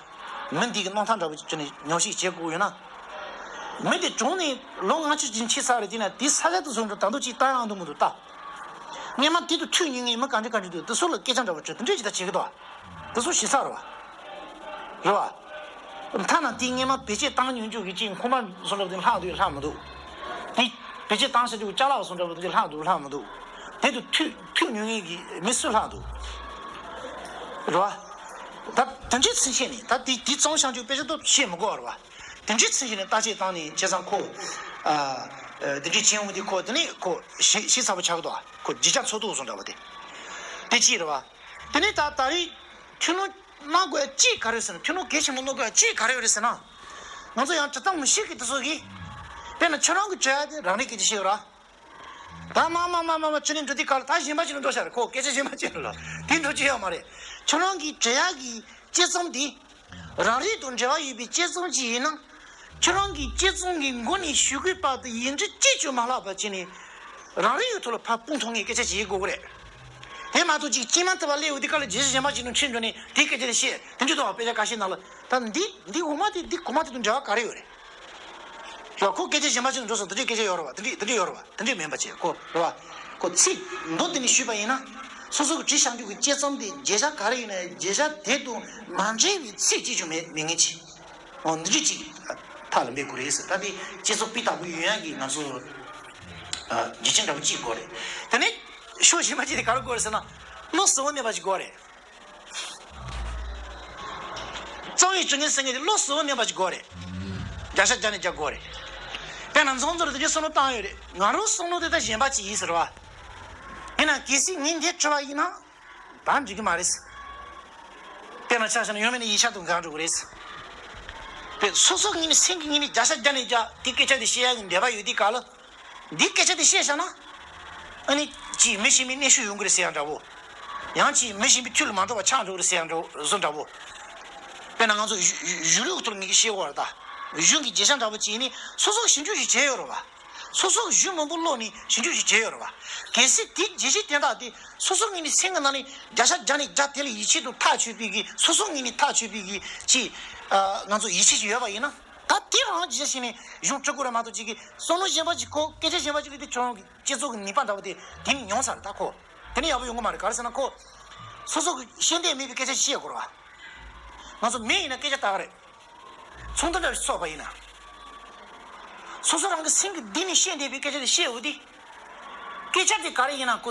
འདུག་མི་འདི་གི་རྣམ་ཐར་འདྲ་པོ་གཅིག་ནས་ཉམས་ཞིབ་བྱེད་དགོས་ཡོད་ན། མི་དེ་གྲོངས་ནས་ལོ་ལྔ་བཅུ་ཅིག་ཕྱིན་ཚར་རེད། དེ་ན་དེ་ས་ཆ་དེ་ཚོ་འགྲོ་ད་དུང་ཅིག་བཏང་ཡག་འདུག་མི་འདུག་ལྟ། སྔས་མ་དེ་དུ་ཐུག་མྱོང་མཁན་མི་ག་འདྲ་ག་འདྲ་འདུག་དེ་ཚོ་ལ་སྐད་ཆ་འདྲ་པོ་བྱོས། དེ་འདྲས་ཅིག་ད་བྱེད་ཀྱི་འདུག་དེ་ཚོ་ཞིག་ཚར་བ་རེད་བ། ཐ་ན་དེ་སྔས་མ་བེད་སྤྱོད་བཏང་མྱོང་རྒྱུ་གི་ཅིག་ཁོ་མ་བཟོ་འདྲ་པོ་དེ་ལྷག་འདུག་ལྷག་མི་འདུག་དེ་བེད་སྤྱོད་བཏང་བྱ་རྒྱུ་ཅ་ལག་བཟོ་འདྲ་པོ་དེ་ལྷག་འདུག་ལྷག་མི་འདུག་དེ་དུ་ཐུག་ཐུག་མྱོང་མཁན་གྱི་མི་སུ་ལྷག་འདུག་རེད་བ། ད་དེ་འདྲས་ཚིག་བཤད་ནས་ད་དེ་དེ་གཙང་བཤད་རྒྱུ་དཔེ་ཆ་ཏོ་བཤད་མི་དགོས་རེད་བ། དེ་འདྲའི་ཚུལ་བཞིན་ནས་བརྟག་དཔྱད་བཏང་ནས་བྱས་ཙང་ཁོ། ཨ། ཨ། དེ་འདྲའི་ཆེན་པོ་དེ་ཁོ་དེ་ནས་ཁོ་ཞི་ཞི་ཚ་པོ་ཆགས་འདུག་ཁོ་བརྗིད་ཆགས་ཚོགས་འདུ་སོང་འདྲ་བ་དེ། དེ་གཅིག་རེད་བ། དེ་ནས་ད་ད་རེས་ཁྱོད་རང་མནོ་དགོས་ཡ་གཅིག་ག་རེ་ཟེར་ན། ཁྱོད་རང་གལ་ཆེན་པོ་མནོ་དགོས་ཡ་གཅིག་ག་རེ་ཡོད་རེད་ཟེར་ན། ང་ཚོ་ཡང་དྲི་བཏང་མི་ཤེས་ཀི་དེ་ཚོ་གིས། དཔེར་ན་ཁྱོད་རང་གི་བྲེལ་ཡ་དེ་རང་རེད་སྐད་ཆ་བཤད་ཡོད་ར། ད་མ་མ་མ་མ་མ་ཁྱོད་ནི་འགྲོ་དུས་ག་ལ་ད་གཞན་པ་ཅིག་ལ་འགྲོ་ཤག་རེད། ཁོ་སྐད་ཆ་གཞན་པ་ཅིག་ལ་དེ་འགྲོ་ཅི་ཡོད་མ་རེད། ཁྱོད་རང་གི་བྲེལ་ཡག་གི་དཔྱད་རྩོམ་དེ། རང་རིགས་དང་འབྲེལ་བ་ཡོད་པའི་དཔྱད་རྩོམ་ཅིག་ཡིན་ན། ཁྱོད་རང་གི་དཔྱད་རྩོམ་གྱི་མགོ་ནས་གཞུག་གུའི་བར་དུ་ཡིག་འབྲུ་གཅིག་ཀྱང་མ་བརླག་པ་བྱས་ནས། རང་རིགས་ཡོད་ཐོག་ལ་ཕར་སྤུངས་ཐུབ་མཁན་སྐད་ཆ་ཅིག་ཡིན་དགོས་ཀྱི་རེད། དེ་མ་གཏོགས་ཅིག་དཀྱིལ་མ་ཐུབ་པ་སླེབས་ཡོང་དུས་ག་ལ་རྗེས་སུ་གཞན་པ་ཅིག་ནང་ཁྲིད་འགྲོ་ནས་དེའི་སྐད་ཆ་དེ་བཤད་དེ་འདྲ་འདུག་དཔེ་ཆ་ཁ་ཤས་ནང་ལ་ད་འདི་འདི་འོ་མ་དེ་འདི་གོ་མ་དེ་དང་འབྲེལ་བ་ག་རེ་ཡོད་རེད། རེད་བ། ཁོ་སྐད་ཆ་གཞན་པ་ཅིག་ལ་འགྲོ་སོང་། དེ་འདྲའི་སྐད་ཆ་ཡོད་རེད་བ། དེ་འདྲའི་དེ་འདྲའི་ཡོད་རེད་བ། དེ་འདྲའི་མིན་པ་བྱས་ཁོ་རེད་བ། ཁོ་ཚིག་མདོ་དེ་ནས་ཞུས་པ་ཡིན་ན། སོ་སོ་གི་བྲིས་བཞག་རྒྱུ་གི་དཔྱད་རྩོམ་དེ་བརྗོད་བྱ་ག་རེ་ཡིན་ན་བརྗོད་བྱ་དེ་དང་མ་འབྲེལ་བའི་ཚིག་གཅིག་ཀྱང་མེད་མེད་ངེས་ཀྱི། འོ་འདི་འདྲའི་ཅིག་ཐག་ལ་འབད་དགོས་རེད་ཟེར། ད་དེ་དཔྱད་རྩོམ་སྤུས་དག་པོ་ཡོང་ཡག་གི་ང་ཚོ་རྒྱུ་རྐྱེན་འདྲ་པོ་གཅིག་དགོས་རེད། དེ་ནས་ཕྱོགས་གཞན་པ་གཅིག་དེ་ག་རེ་དགོས་རེད་ཟེར་ན། བློ་གཟུ་བོ་གནས་པ་ཅིག་དགོས་རེད། རྩོམ་ཡིག་འབྲི་མཁན་ཟེར་མཁན་དེ་བློ་གཟུ་བོ་གནས་པ་ཅིག་དགོས་རེད། བརྒྱ་ཆ་བརྒྱ་ནས་བརྒྱ་དགོས་རེད། དཔེར་ན་མཚོ་མཚོར་དེ་འདྲའི་བསམ་བློ་བཏང་ཡོད་རེད། ང་རང་བསམ་བློ་དེ་ད་གཞན་པ་ཅིག་ཡིན་ཟེར་བ། ཡིན་ན་གལ་སྲིད་ངས་འདི་བྲིས་པ་ཡིན་ན་ད་འགྲིག་གི་མ་རེད། དཔེར་ན་ཆ་བཞག་ན་ཡོང་མེད་ནས་ཡིག་ཆ་དང་འགལ་འགྲོ་གི་རེད། དཔེ་སོ་སོ་ངོས་ནས་སེམས་ཀྱི་ངོས་ནས་བརྒྱ་ཆ་བརྒྱ་ནས་བརྒྱ་དེ་སྐད་ཆ་དེ་བཤད་ཡག་གི་འདོད་པ་ཡོད་དུས་ག་ལ། འདི་སྐད་ཆ་དེ་བཤད་བཞག་ན། ཨ་ནི་ཅིག་མི་གཞན་པའི་གནོན་ཤུགས་ཡོང་གི་རེད་ཟེར་ཡག་འདྲ་བོ། ཡང་ཅིག་མི་གཞན་པའི་ཐུགས་ལ་མ་འགྲོ་བ་ཆགས་འགྲོ་གི་རེད་ཟེར་ཡག་འདྲ་བོ་བཟོ་འདྲ་བོ། དཔེར་ན་ང་ཚོ་གཞུང་གཞུང་ལུགས་ཐོག་ངེད་ཀྱིས་བཤད་དགོས་རེད་ད། གཞུང་གི་བརྗོད་བྱ་འདྲ་བོ་ཅིག་ནི་སོ་སོ་ཞིབ་འཇུག་ཞིག་བྱས་ཡོད་རེད་བ། སོ་སོ་གཞུང་མང་པོ་ཀློག་ནས་ཞིབ་འཇུག་ཞིག་བྱས་ཡོད་རེད་བ། གལ་སྲིད་དེ་བརྗོད་གཞི་དེ་དག་དེ་སོ་སོ་ངོས་ནས་སེམས་ཀྱི་ནང་ནས་བརྒྱ་ཆ་བརྒྱ་ནས་བརྒྱ་དེ་ལ་ཡིད་ཆེས་དང་ཐག་ཆོད་པའི་གི་སོ་སོ་ངོས་ནས་ཐག་ཆོད་པའི་གི་ཅིག་ང་ཚོ་ཡིད་ཆེས་ཞིག་ཡོད་པ་ཡིན་ན། ད་དེ་རང་རྒྱུ་ཆ་ཞིག་ནས་གཞུང་སྤྲོད་དགོས་རེད་མ་གཏོགས་ཅིག་གི་བསམ་བློ་གཞན་པ་ཅིག་གོ་སྐད་ཆ་གཞན་པ་ཅིག་ལ་དེ་ཁྱོད་རང་གི་སྤྱི་ཚོགས་ཀྱི་ནུས་པ་འདྲ་བོ་དེ་དེ་ནས་ཉུང་ས་རེད་ད་ཁོ། དེ་ནས་ཡག་པོ་ཡོང་གི་མ་རེད། ག་རེ་ཟེར་ན་ཁོ། སོ་སོ་གི་ཤེས་ལྡན་མེད་པའི་སྐད་ཆ་ཞིག་བཤད་དགོས་རེད་བ། ང་ཚོ་མི་ཡིན་ན་སྐད་ཆ་ད་ག་རེད། ཚོགས་འདུ་འདྲ་ཞིག་ཚོགས་པ་ཡིན་ན། སོ་སོ་རང་གི་སེམས་ཀྱི་གཏིང་ནས་བཤད་འདོད་པའི་སྐད་ཆ་དེ་བཤད་འོ་དེ། སྐད་ཆ་དེ་ག་རེ་ཡིན་ན་ཁོ།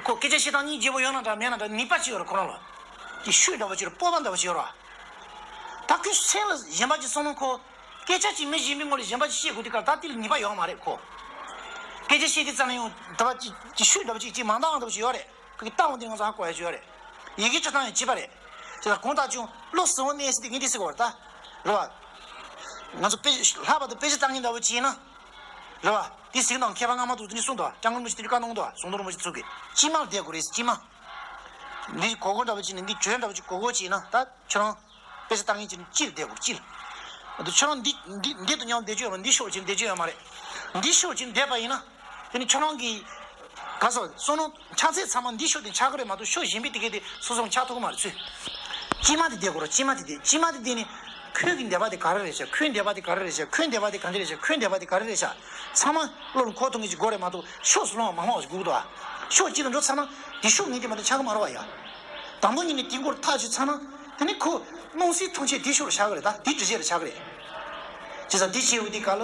ཁོ་སྐད་ཆ་བཤད་སྟངས་སྙིང་རྗེ་པོ་ཡོད་ན་འདྲ་མེད་ན་འདྲ་ནུས་པ་ཅིག་ཡོད་རེད་ཁོ་རང་ལ། དེ་ཤུགས་འདྲ་བོ་ཅིག་རེད། སྤོབས་པ་འདྲ་བོ་ཅིག་ཡོད་རེད། ད་ཁོའི་སེམས་ལ་གཞན་པ་ཅིག་སོང་ན་ཁོ། སྐད་ཆ་ཅིག་མི་གཞན་པའི་ངོ་ལ་གཞན་པ་ཅིག་བཤད་དགོས་དུས་སྐབས་ད་དེ་ལ་ནུས་པ་ཡོད་མ་རེད་ཁོ། སྐད་ཆ་བཤད་དུས་ཙམ་ལ་ཡང་འདྲ་བ་ཅིག་ཅིག་ཤུགས་འདྲ་བོ་ཅིག་ཅིག་མ་འདང་འདྲ་བོ་ཅིག་ཡོད་རེད། ཁོ་གི་ལྟ་བ་འདི་ང་ཚོ་ཧ་གོ་ཡ་ཅིག་ཡོད་རེད། ཡི་གེ་འབྲི་སྟངས་ཡང་གཅིག་པ་རེད། དེ་ལ་གང་ལྟར་ཀྱང་བློ་གཟུ་བོ་གནས་ཟེར་དེ་ངས་འདི་ཟེར་གོ་རེད་ད། རེད་བ། ང་ཚོ་དཔེ་ལྷག་པར་དུ་དཔེ་ཆ་ལྟ་མཁན་འདྲ་བོ་ཅིག་ཡིན་ན། རེད་བ། དེ་ཟེར་ནའང་མཁས་པ་སྔ་མ་དུ་དེ་འདྲ་གསུངས་འདུག་སྐྱབས་མགོན་རིན་པོ་ཆེ་དེ་འདྲ་བཀའ་གནང་འདུག་ཟུང་དུ་རིན་པོ་ཆེ་ཚུགས་པའི་དཀྱིལ་མར་བསྡད་དགོས་རེད། དཀྱིལ་མ། འདི་གོ་གོ་འདྲ་བོ་ཅིག་ནས་འདི་བྱོན་འདྲ་བོ་ཅིག་གོ་གོ་ཅིག་ཡིན་ན་ད་ཁྱོད་རང་། དཔེ་ཆ་ལྟ་མཁན་གྱི་སྤྱིར་བསྡད་དགོས་སྤྱིར། ཨ་ད་ཁྱོད་རང་འདི་འདི་འདི་དང་མཉམ་བསྡད་རྒྱུ་ཡོད་མ་འདི་ཕྱོགས་ཀྱི་བསྡད་རྒྱུ་ཡོད་མ་རེད། འདི་ཕྱོགས་ཀྱི་བསྡད་པ་ཡིན་ན། དེ་ནི་ཁྱོད་རང་གི་ག་སོ་བསམ་བློ་འཆར་ཚད་ཚང་མ་འདི་ཕྱོགས་དེ་འཆར་གི་རེད་མ་གཏོགས་ཕྱོགས་གཞན་པའི་དེ་གའི་དེ་སོ་སོ་འཆར་ཐུབ་ཀྱི་མ་རེད་ཚུལ། དཀྱིལ་མ་དེ་བསྡད་དགོས་རེད། དཀྱིལ་མ་དེ་བསྡད་དཀྱིལ་མ་དེ་བསྡད་ནི། ཁོའི་གི་འདོད་པ་དེ་ག་རེ་རེད་ཤག་ཁོའི་འདོད་པ་དེ་ག་རེ་རེད་ཤག་ཁོའི་འདོད་པ་དེ་ག་འདྲ་རེད་ཤག་ཁོའི་འདོད་པ་དེ་ག་རེ་རེད་ཤག་ཚང་མ་བློ་ལ་འཁོར་ཐུབ་མཁན་ཅིག་དགོས་རེད་མ་གཏོགས་ཕྱོགས་སུ་ལྷུང་བ་མ་ལྷུང་བ་ཞིག་དགོས་ཀྱི་འདུག་ཕྱོགས་གཅིག་ལ་འགྲོ་ཚར་ན་དེ་ཕྱོགས་ངས་དེ་མ་གཏོགས་འཆར་གི་མ་རེད་བ་ཡ། དང་པོ་ཉིད་ནས་དེ་སྐོར་ཐག་ཆོད་ཚར་ན། དེ་ནི་ཁོ་སྣང་སྲིད་ཐམས་ཅད་དེ་ཕྱོགས་ལ་ཆགས་ཀྱི་རེད། ད་དེ་འདྲ་བྱས་ལ་ཆགས་ཀྱི་རེད། བྱས་ཙང་དེ་བྱས་འོ་དེ་ག་ལ།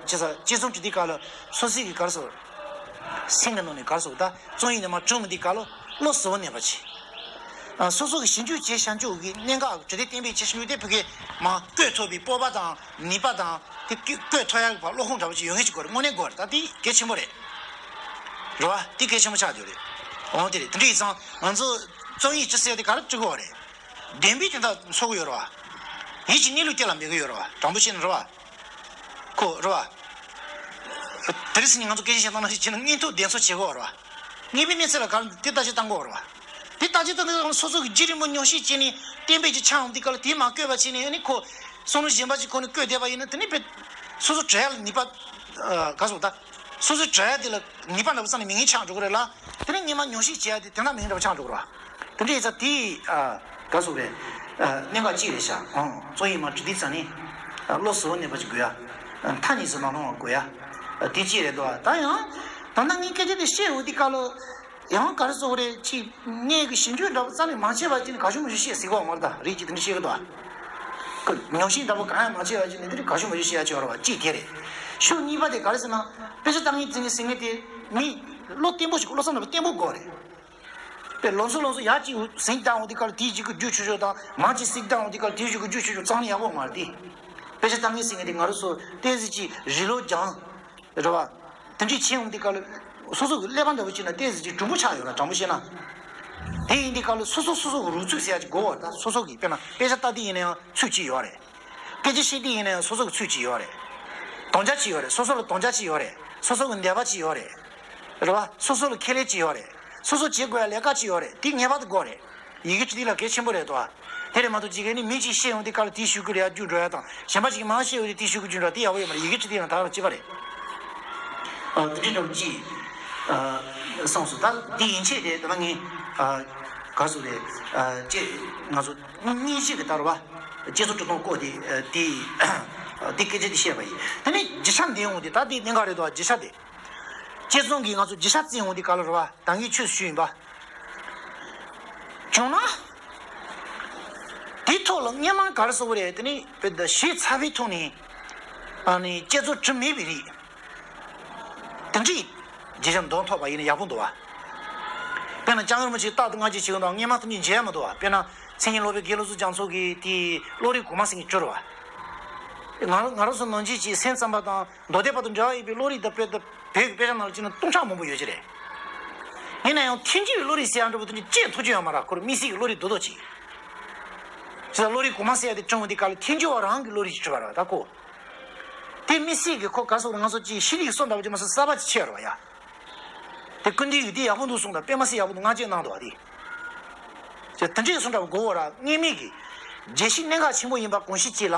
བྱས་ཙང་དཔྱད་རྩོམ་བྲིས་དེ་ག་ལ་སོ་སོའི་གི་ག་རེ་ཟེར། སེམས་ཀྱི་ནང་ནས་ག་རེ་ཟེར་ད་རྩོམ་ཡིག་ནས་མར་བྲིས་མི་དེ་ག་ལ་བློ་གཟུ་བོ་གནས་པ་བྱེད། སོ་སོ་གི་ཞིབ་འཇུག་བྱས་བྱ་འཇུག་གི་གནད་འགག་གྲུབ་དེ་གཏན་འབེབས་བྱས་ཞིབ་འཇུག་དེ་ཕ་གི་མ་བཀོད་ཐུབ་པའི་སྤོབས་པ་དང་ནུས་པ་དང་དེ་བཀོད་ཐུབ་ཡག་གི་བློ་ཁོག་འདྲ་བོ་ཅིག་ཡོད་མཁན་ཅིག་དགོས་རེད། དངོས་གནས་དགོས་རེད། ད་དེ་གལ་ཆེན་པོ་རེད། རེད་བ། དེ་གལ་ཆེན་པོ་ཆགས་ཡོད་རེད། འོ་དེ་རེད། དེ་འདྲ་ཡིན་ཙང་ང་ཚོ་རྩོམ་ཡིག་ཅི་ཟེར་དེ་ག་རེ་བྲི་དགོས་རེད། བདེན་པའི་དོན་དག་འཚོལ་གི་ཡོད་རེད་བ། ཡིད་ཀྱི་གནས་ལུགས་དེ་ལ་འབད་གི་ཡོད་རེད་བ། དྲང་པོ་བཤད་ན་རེད་བ། ཁོ་རེད་བ། དེ་རིང་སང་ཉིན་ང་ཚོ་སྐད་ཆ་བཤད་སྟངས་ནང་བཞིན་བྱས་ན་དངོས་ཐོག་བདེན་འཚོལ་བྱེད་དགོས་རེད་བ། དངོས་པོའི་གནས་ཚུལ་ལ་ག་རེ་འདུག་དེ་བརྟག་དཔྱད་གཏང་དགོས་རེད་བ། དེ་བརྟག་དཔྱད་གཏང་དུས་སོ་སོ་གི་བརྒྱུད་རིང་པོ་ཉམས་ཞིབ་བྱས་ནས་གཏན་འབེབས་ཅིག་ཆགས་འོང་དུས་སྐབས་ལ་དེ་མ་བཀོད་པ་བྱས་ནས་ཨ་ནི་ཁོ་བསམ་བློ་གཞན་པ་ཅིག་ཁོ་ནས་བཀོད་བསྡད་པ་ཡིན་ན་དེ་ནི་དཔེ་སོ་སོ་བྲེལ་ཡག་ལ་ནུས་པ་ག་ཟེར་ད། སོ་སོའི་བྲེལ་ཡག་དེ་ལ་ནུས་པ་འདྲ་པོ་རྩ་ནས་མེད་མཁན་ཆགས་འགྲོ་གི་རེད་ལ། དེ་ནས་སྔོན་མ་ཉམས་ཞིབ་བྱེད་ཡག་དེ་དེ་འདྲ་མེད་མཁན་འདྲ་པོ་ཆགས་འགྲོ་གི་རེད་བ། དེ་འདྲ་ཡིན་ཙང་དེ་ཨ་ག་ཟེར་རེད། ཨ་གནད་འགག་གཅིག་རེད་ཤག་ཨང་། རྩོམ་ཡིག་མར་བྲི་དུས་ཙམ་ནས་ཨ་བློ་གཟུ་བོ་གནས་པ་ཅིག་དགོས་ཡ། མཐའ་གཉིས་སུ་མ་ལྷུང་བ་དགོས་ཡ། དེ་གཅིག་རེད་འདུག་ད་ཡང་ད་ལྟ་ངས་སྐད་ཆ་དེ་བཤད་འོང་དུས་སྐབས་ལ། ཡང་ག་རེ་ཟེར་དགོས་རེད། ཅིག་ངས་གི་ཞིབ་འཇུག་འདྲ་པོ་རྩ་ནས་མ་བྱས་པ་ཅིག་ནི་ག་ཞུ་མ་ཞུ་བཤད་ཟེར་གོ་མ་རེད། ད་རིགས་ཀྱི་དེ་འདྲ་བཤད་གི་འདུག་ཉོག་བཤད་འདྲ་པོ་གང་ཡང་མ་བྱས་པ་ཅིག་ནི་དེ་ག་ཞུ་མ་ཞུ་བཤད་ཡ་ཅིག་ཡོད་རེད་པ། གཅིག་དེ་རེད། ཤོག་གཉིས་པ་དེ་ག་རེ་ཟེར་ན། དཔེ་ཆ་ལྟ་མཁན་ཟེར་མཁན་ཟེར་མཁན་དེ་མི་བློ་བརྟན་པོ་ཞིག་བློ་བཟང་འདྲ་པོ་བརྟན་པོ་དགོས་རེད། དཔེ་ལོ་ཚོད་ལོ་ཚོད་ཡར་གཅིག་ཟིང་བཏང་འོང་དུས་སྐབས་ལ་དེའི་གཞུག་གུ་རྒྱུགས་ཆོག་ཆོག་དང་། མར་གཅིག་ཟིང་བཏང་འོང་དུས་སྐབས་ལ་དེའི་གཞུག་གུ་རྒྱུགས་ཆོག་ཆོག་རྩ་ནས་ཡག་པོ་མ་རེད་དེ། དཔེ་ཆ་ལྟ་མཁན་ཟེར་མཁན་དེ་ང་རང་ཚོ་ཏོག་ཙམ་ཅིག་རིགས་ལོ་རྒྱང་། རེད་པ། དེ་འདྲ་བྱས་འོང་དུས་སྐབས་ལ་སོ་སོ་གི་ཀླད་པ་འདྲ་པོ་ཅིག་ན་ཏོག་ཙམ་ཅིག་གྲུང་པོ་ཆགས་ཡོད་ར། དྲང་པོ་བཤད་ན། དེ་ཡིན་དུས་སྐབས་ལ་སོ་སོ་སོ་སོ་གི་རུས་ཚུགས་ཟེར་ཡ་ཅིག་དགོས་པ། ད་སོ་སོ་གི་དཔེར་ན་དཔེ་ཆ་ལྟ་དུས་ཡིན་ན་ཡང་ཚུལ་གཅིག་ཡོད་རེད། སྐད་ཆ་བཤད་དུས་ཡིན་ན་ཡང་སོ་སོ་གི་ཚུལ་གཅིག་ཡོད་རེད། དམ་བཅའ་གཅིག་ཡོད་རེད། སོ་སོ་ལ་དམ་བཅའ་གཅིག་ཡོད་རེད། སོ་སོ་གི་འདོད་པ་གཅིག་ཡོད་རེད། རེད་པ། སོ་སོ་ལ་ཁེ་ལས་གཅིག་ཡོད་རེད། སོ་སོ་བྱེད་དགོས་ཡ་ལས་ཀ་གཅིག་ཡོད་རེད། དེ་ངེས་པར་དུ་དགོས་རེད། ཡི་གེ་བཅུ་དེ་ལ་གལ་ཆེན་པོ་རེད་དོ། དེ་རེད་མ་གཏོགས་ཅིག་གིས་ནི་མི་གཅིག་བཤད་ཡོང་དུས་སྐབས་ལ་དེའི་གཞུག་གུ་ལ་ཡར་རྒྱུགས་འགྲོ་ཡ་དང་། གཞན་པ་ཅིག་གིས་མར་བཤད་ཡོང་དུས་དེའི་གཞུག་གུ་རྒྱུགས་འགྲོ་ཡ་དེ་ཡག་པོ་ཡོད་མ་རེད། ཡི་གེ་བཅུ་དེ་ཡང་ད་ག་རང་གཅིག་པ་རེད། ཨ། དེ་འདྲའི་འདྲ་པོ་ཅིག་ཨ། གསུངས་སོང་། ད་དེ་ཡན་ཆད་དེ་ད་ལྟ་ངས། ཨ། ག་རེ་ཟེར་དགོས་རེད། ཨ། ཅེས་ང་ཚོ་སྙིང་རྗེ་གི་ལྟར་བ། བསྐྱེད་རྫོགས་གྲུབ་མཐའ་སྐོར་དེ། ཨ། དེ། དེ་སྐད་ཆ་དེ་བཤད་པ་ཡིན། དེ་ནས་བརྗོད་བྱ་འདི་འོང་དུས་ད་དེ་གནད་འགག་རེད་དོ། བརྗོད་བྱ་དེ། བསྐྱེད་རྫོགས་ཀྱི་ང་ཚོ་བརྗོད་བྱ་བརྩི་འོང་དུས་སྐབས་ལ་རེད་པ། ད་ངས་ཁྱོད་ཞུས་ཡིན་པ། བྱུང་ན། དེའི་ཐོག་ལ་སྔོན་མ་ག་རེ་ཟེར་དགོས་རེད། དེ་ནི་བེད་ཞིབ་ཚགས་པའི་ཐོག་ནས། ཨ་ནི་བསྐྱེད་རྫོགས་གྲུབ་མེད་པའི་རིགས། དེ་འདྲའི་བརྗོད་བྱ་འདོན་ཐུབ་པ་ཡིན་ན་ཡག་པོ་འདུག་པ། དཔེར་ན་སྐྱབས་མགོན་རིན་པོ་ཆེས་རྟག་ཏུ་སྔ་ཕྱི་བྱེད་ཀྱི་འདུག་སྔོན་མ་ཐམས་ཅད་བརྗེད་ཡ་མི་འདུག་པ། དཔེར་ན་མཚན་ཉིད་སློབ་དཔོན་དགེ་ལེགས་ཚོགས་རྒྱ་མཚོ་གི་དེའི་བློ་རིག་གོང་མ་ཟེར་མཁན་བཅུ་རེད་པ། ང་རང་ང་རང་ཚོ་ནང་ཆོས་ཀྱི་སེམས་ཙམ་པ་དང་། མདོ་སྡེ་པ་དང་འབྲེལ་བ་ཡོད་པའི་བློ་རིག་དང་། དཔེ་དང་བོད་ཀྱི་དཔེ་ཆ་ནང་ལ་བྱས་ན་སྟོང་ཕྲག་མང་པོ་ཡོད་ཀྱི་རེད། ཡིན་ན་ཡང་ཐལ་འགྱུར་བའི་བློ་རིག་ཟེར་ཡ་འདྲ་པོ་དེ་འདྲ་བྱེད་ཐུབ་ཀྱི་ཡོད་མ་རེད། ཁོ་རང་དམིགས་བསལ་གྱི་བློ་རིག་རྡོག་རྡོག་ཅིག་བྱས་ཙང་བློ་རིག་གོང་མ་ཟེར་ཡ་དེ་བྱུང་བ་དེ་ག་ལ་ཐལ་འགྱུར་བ་རང་གི་བློ་རིག་ཅིག་གྲུབ་པ་རེད་པ། ད་ཁོ། དེ་དམིགས་བསལ་གྱི་ཁོ་ག་རེ་ཟེར་དགོས་རེད། ང་ཚོ་ཅིག་ཤེས་རིག་སོགས་འདྲ་པོ་ཅིག་མ་ཟད་གསར་པ་ཅིག་ཆགས་ཡོད་རེད་པ་ཡ། དེ་ཀུན་ལྡན་ཡིག་དེ་ཡག་པོ་འདུག་གསུངས་དང་། དཔེ་མ་སྲིད་ཡག་པོ་འདུག་སྔ་རྗེས་གནང་འདུག་པ་དེ། ཅེས་དེ་འདྲའི་གསུང་འདྲ་པོ་དགོས་པ་རེད། སྔོན་མའི་གི་བརྗོད་གཞི་གནད་འགག་ཆེན་པོ་ཡིན་པ་གོང་ཞུས་གཅིག་ལ།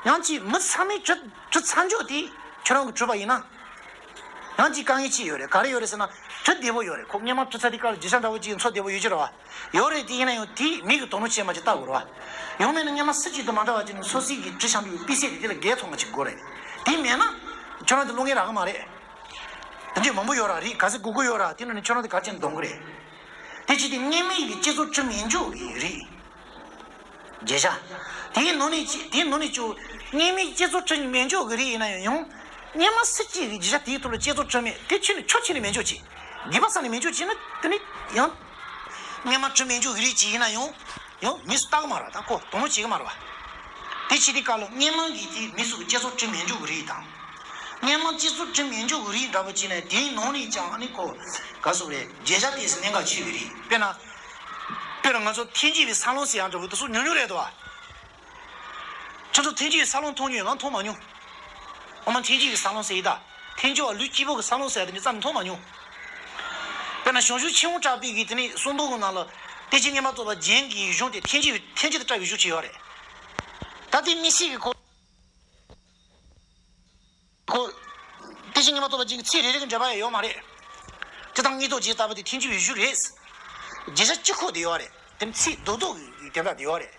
ཡང་ཅིག་མི་ཚང་མས་གྲུབ་གྲུབ་ཚར་འཇོག་དེ་ཁྱོད་རང་གིས་གྲུབ་པ་ཡིན་ན། ཡང་ཅིག་དཀའ་ངལ་ཅིག་ཡོད་རེད། ག་རེ་ཡོད་རེད་ཟེར་ན། གྲུབ་བདེ་པོ་ཡོད་རེད། ཁོ་སྔོན་མ་གྲུབ་ཚར་དུས་སྐབས་ལ་བརྗོད་བྱ་འདྲ་པོ་ཅིག་འཚོ་བདེ་པོ་ཡོད་ཀྱི་རེད་པ། ཡོད་རེད། དེ་ཡིན་ན་ཡང་དེ་མིག་གིས་དོགས་སྣང་བྱས་མ་བྱས་ལྟ་དགོས་རེད་པ། ཡང་མིན་ན་སྔོན་མ་སུ་གཅིག་དང་མ་འདྲ་བ་ཅིག་ནས་སོ་སོའི་གི་གྲུབ་བཞག་འདུག་པའི་དཔེ་ཆ་དེ་དེ་ལ་འགལ་ཐུབ་མཁན་ཅིག་དགོས་རེད། དེ་མེད་ན་ཁྱོད་རང་དེ་བློ་ངན་རག་གི་མ་རེད། དེ་འདྲའི་མང་པོ་ཡོད་ར། རིགས་ག་ཚོད་དགོས་ཀྱི་ཡོད་ར། དེ་ནང་ནས་ཁྱོད་རང་དེ་ག་རེ་བྱས་ནས་འདོན་གྱི་རེད། དེ་བྱས་ཏེ་སྔོན་མའི་གི་བསྐྱེད་རྫོགས་གྲུབ་མེད་འཇོག་གི་རིགས། བརྗོད་བྱ། དེའི་ནང་ནས་ཅི། དེའི་ནང་ནས་ཅིག་སྔོན་མའི་བསྐྱེད་རྫོགས་གྲུབ་མེད་འཇོག་གི་རིགས་ཡིན་ན་ཡང་། ཡང་སྔོན་མ་སུ་གཅིག་གིས་བརྗོད་བྱ་དེའི་ཐོག་ལ་བསྐྱེད་རྫོགས་གྲུབ་མེད་དེ་ཁྱོན་ནས་ཁྱོན་ནས་མེད་འཇོག་བྱེད། དགོས་པ་བསམས་ནས་མེད་འཇོག་བྱས་ན་དེ་ནི་ཡང་། སྔོན་མ་གྲུབ་མེད་འཇོག་གི་རིགས་ཅིག་ཡིན་ན་ཡང་། ཡང་མི་སུས་ལྟ་གི་མ་རེད་པ། ད་ཁོ་དོགས་སྣང་བྱེད་ཀྱི་མ་རེད་པ། དེ་བྱས་དུས་སྐབས་ལ་སྔོན་མ་གི་དེ་མི་སུ་གིས་བསྐྱེད་རྫོགས་གྲུབ་མེད་འཇོག་གི་རིགས་དང་། སྔོན་མ་བསྐྱེད་རྫོགས་གྲུབ་མེད་འཇོག་གི་རིགས་འདྲ་པོ་བྱས་ནས་དེའི་ནང་ནས་ཀྱང་ཨ་ནི་ཁོ། ག་རེ་ཟེར་དགོས་རེད། བརྗོད་བྱ་དེ་གནད་འགག་ཆེ་བའི་རིགས། དཔེར་ན། དཔེར་ན་ང་ཚོ་ཐལ་འགྱུར་བའི་ས་བོན་ཟེར་ཡ་འདྲ་པོ་དེ་ཚོ་ཉུང་ཉུང་རེད་དོ། ཁྱེད་ཚོ་ཐལ་འགྱུར་བའི་ས་བོན་མཐོང་མྱོང་། ང་མཐོང་མ་མྱོང་། འོ་མ་ཐལ་འགྱུར་བའི་ས་བོན་ཟེར་ཡི་ད། ཐལ་འགྱུར་བ་ལུས་སྐྱེས་བུ་གི་ས་བོན་ཟེར་ཡ་དེ་འདྲ་རྩ་ནས་མཐོང་མ་མྱོང་། དཔེར་ན་བྱང་ཆུབ་ཆེན་པོ་གྲགས་པའི་གི་དེ་ནས་གསུང་འབུམ་གི་ནང་ལ། བསྟན་བཅོས་སྔོན་མ་རྫོགས་པ་རྒྱན་གྱི་གཞུང་དེ་ཐལ་འགྱུར་བའི་ཐལ་འགྱུར་དུ་བཀྲལ་བའི་གཞུང་ཅིག་ཡོད་རེད། ད་དེ་དམིགས་བསལ་གྱི་ཁོ། ཁོ། བསྟན་བཅོས་སྔོན་མ་རྫོགས་པ་རྒྱན་གྱི་ཚིག་རེ་རེ་གི་འགྲེལ་པ་ཡང་ཡོད་མ་རེད། སྤྱིར་བཏང་སྔོན་རྟོག་བརྗོད་ལྟ་བུ་དེ་ཐལ་འགྱུར་བའི་གཞུང་རེད། བརྗོད་བྱ་གཅིག་ཁོ་དེ་ཡོད་རེད། དེ་ཚིག་རྡོག་རྡོག་གི་དེ་འདྲ་དེ་ཡོད་རེད།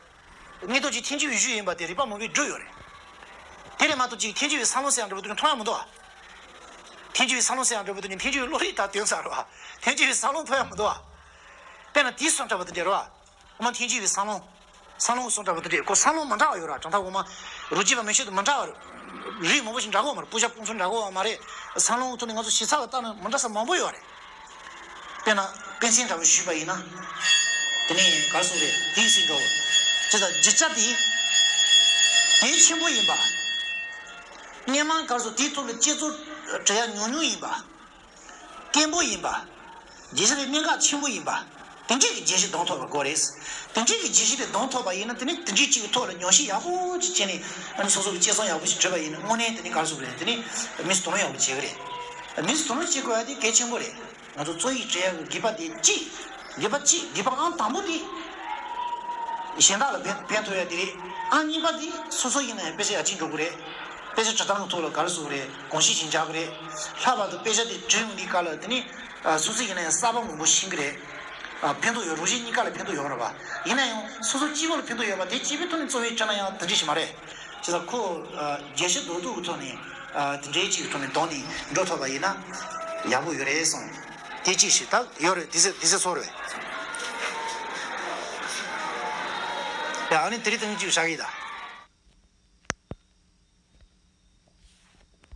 སྔོན་རྟོག་བརྗོད་ཐལ་འགྱུར་བའི་གཞུང་ཡིན་པ་དེ་རིགས་པ་མང་པོས་བསྒྲུབས་ཡོད་རེད། དེ་རེད་མ་གཏོགས་ཅིག་ཐལ་འགྱུར་བའི་ས་བོན་ཟེར་ཡ་འདྲ་པོ་དེ་མཐོང་ཡ་མི་འདུག་ཨ། ཐལ་འགྱུར་བའི་ས་བོན་ཟེར་ཡ་འདྲ་པོ་དེ་ཐལ་འགྱུར་བའི་བློ་རིག་ད་དོན་ཟེར་རོ། ཐལ་འགྱུར་བའི་ས་བོན་མཐོང་ཡ་མི་འདུག་ཨ། དཔེར་ན་དེའི་གསུང་འདྲ་པོ་དེ་འདྲ་རོ། འོ་མ་ཐལ་འགྱུར་བའི་ས་བོན། ས་བོན་གསུང་འདྲ་པོ་དེ་འདྲས། ཁོ་ས་བོན་མི་འདྲ་བ་ཡོད་ར། གྲངས་ཐག་འོ་མ། རུ་སྐྱེས་པ་མི་ཤེས་དུ་མི་འདྲ་བ། རིགས་མང་པོ་ཞིག་འདྲ་གོ་མ་རེད། སྤུ་ཞྭ་སྤུངས་ཚོ་འདྲ་གོ་བ་མ་རེད། ས་བོན་ཐོག་ནས་ང་ཚོ་ཞིབ་ཚགས་ལ་བལྟས་ན་མི་འདྲ་ས་མང་པོ་ཡོད་རེད། དཔེར་ན་དཔེ་མཚོན་འདྲ་བོ་ཞུས་པ་ཡིན་ན། དེ་ནས་ག་རེ་ཟེར་དགོས་རེད། དེའི་ཟིན་འགྲོ། ཅེས་དང་བརྗོད་བྱ་དེ། གལ་ཆེན་པོ་ཡིན་པ། སྔོན་མ་ག་རེ་ཟེར་དེའི་ཐོག་ལ་བསྐྱེད་རྫོགས་བྲི་ཡ་ཉུང་ཉུང་ཡིན་པ། སྐྱེན་པོ་ཡིན་པ། བརྗོད་བྱ་དེ་གནད་འགག་ཆེན་པོ་ཡིན་པ། དེ་འདྲའི་གི་བརྗོད་གཞི་གདམ་ཐུབ་པ་དགོས་རེད། དེ་འདྲའི་གི་བརྗོད་གཞི་དེ་གདམ་ཐུབ་པ་ཡིན་ན་དེ་ནི་དེ་འདྲའི་གཅིག་གི་ཐོག་ལ་ཉམས་ཞིབ་ཡག་པོ་ཅིག་བྱས་ནས་ཨ་ནི་སོ་སོ་གི་དཔྱད་རྩོམ་ཡག་པོ་ཞིག་བྲིས་པ་ཡིན་ན་དངོས་གནས་དེ་ནི་ག་རེ་ཟེར་དགོས་རེད། དེ་ནི་མི་ཚོས་དོ་སྣང་ཡག་པོ་བྱེད་གི་རེད། མི་ཚོས་དོ་སྣང་བྱེད་དགོས་ཡ་དེ་གལ་ཆེན་པོ་རེད། ང་ཚོ་རྩོམ་ཡིག་བྲི་ཡ་གི་དགོས་པ་དེ་གཅིག་དགོས་པ་གཅིག་དགོས་པ་ཨང་དང་པོ་དེ། གཞན་དག་ལ་ཕན་ཕན་ཐོགས་ཡ་དེ་རེད། ཨང་གཉིས་པ་དེ་སོ་སོ་ཡིན་ན་ཡང་དཔེ་ཆ་ཡར་རྒྱས་འགྲོ་གི་རེད། དཔེ་ཆ་འབྲི་སྟངས་ཐོག་ལ་ག་རེ་ཟེར་དགོས་རེད། གོམས་གཤིས་ཤིག་འཇགས་གི་རེད། ལྷག་པར་དུ་དཔེ་ཆ་དེ་འབྲི་ཡོང་དུས་སྐབས་ལ་དེ་ནི་ཨ་སོ་སོ་ཡིན་ན་ཡང་གསར་པ་མང་པོ་ཤེས་གི་རེད། ཨ་ཕན་ཐོགས་ཡོད། རང་གཞན་གཉིས་ཀ་ལ་ཕན་ཐོགས་ཡོད་རེད་པ། ཡིན་ན་ཡང་སོ་སོ་སྐྱེ་བོ་ལ་ཕན་ཐོགས་ཡོད་པ་དེ་སྐྱེ་བོའི་ཐོག་ནས་རྩོམ་ཡིག་བྲིས་ན་ཡང་དེ་འདྲ་ཞིག་མ་རེད། བྱས་ཙང་ཁོ་ཨ་རྒྱལ་སྤྱི་རྡོག་རྡོག་གི་ཐོག་ནས་ཨ་དེ་འདྲའི་ཅིག་གི་ཐོག་ནས་གདོང་ནས་འགྲོ་ཐུབ་པ་ཡིན་ན་ཡག་པོ་ཡོད་རེད་གསུངས། དེ་གཅིག་བྱས། ད་ཡོད་རེད། དེ་ཚོ་དེ་ཚོ་ཚོར་བས། ཡ་ཨ་ནི་དེ་རིང་ཐེངས་གཅིག་བཞག་གི་ད།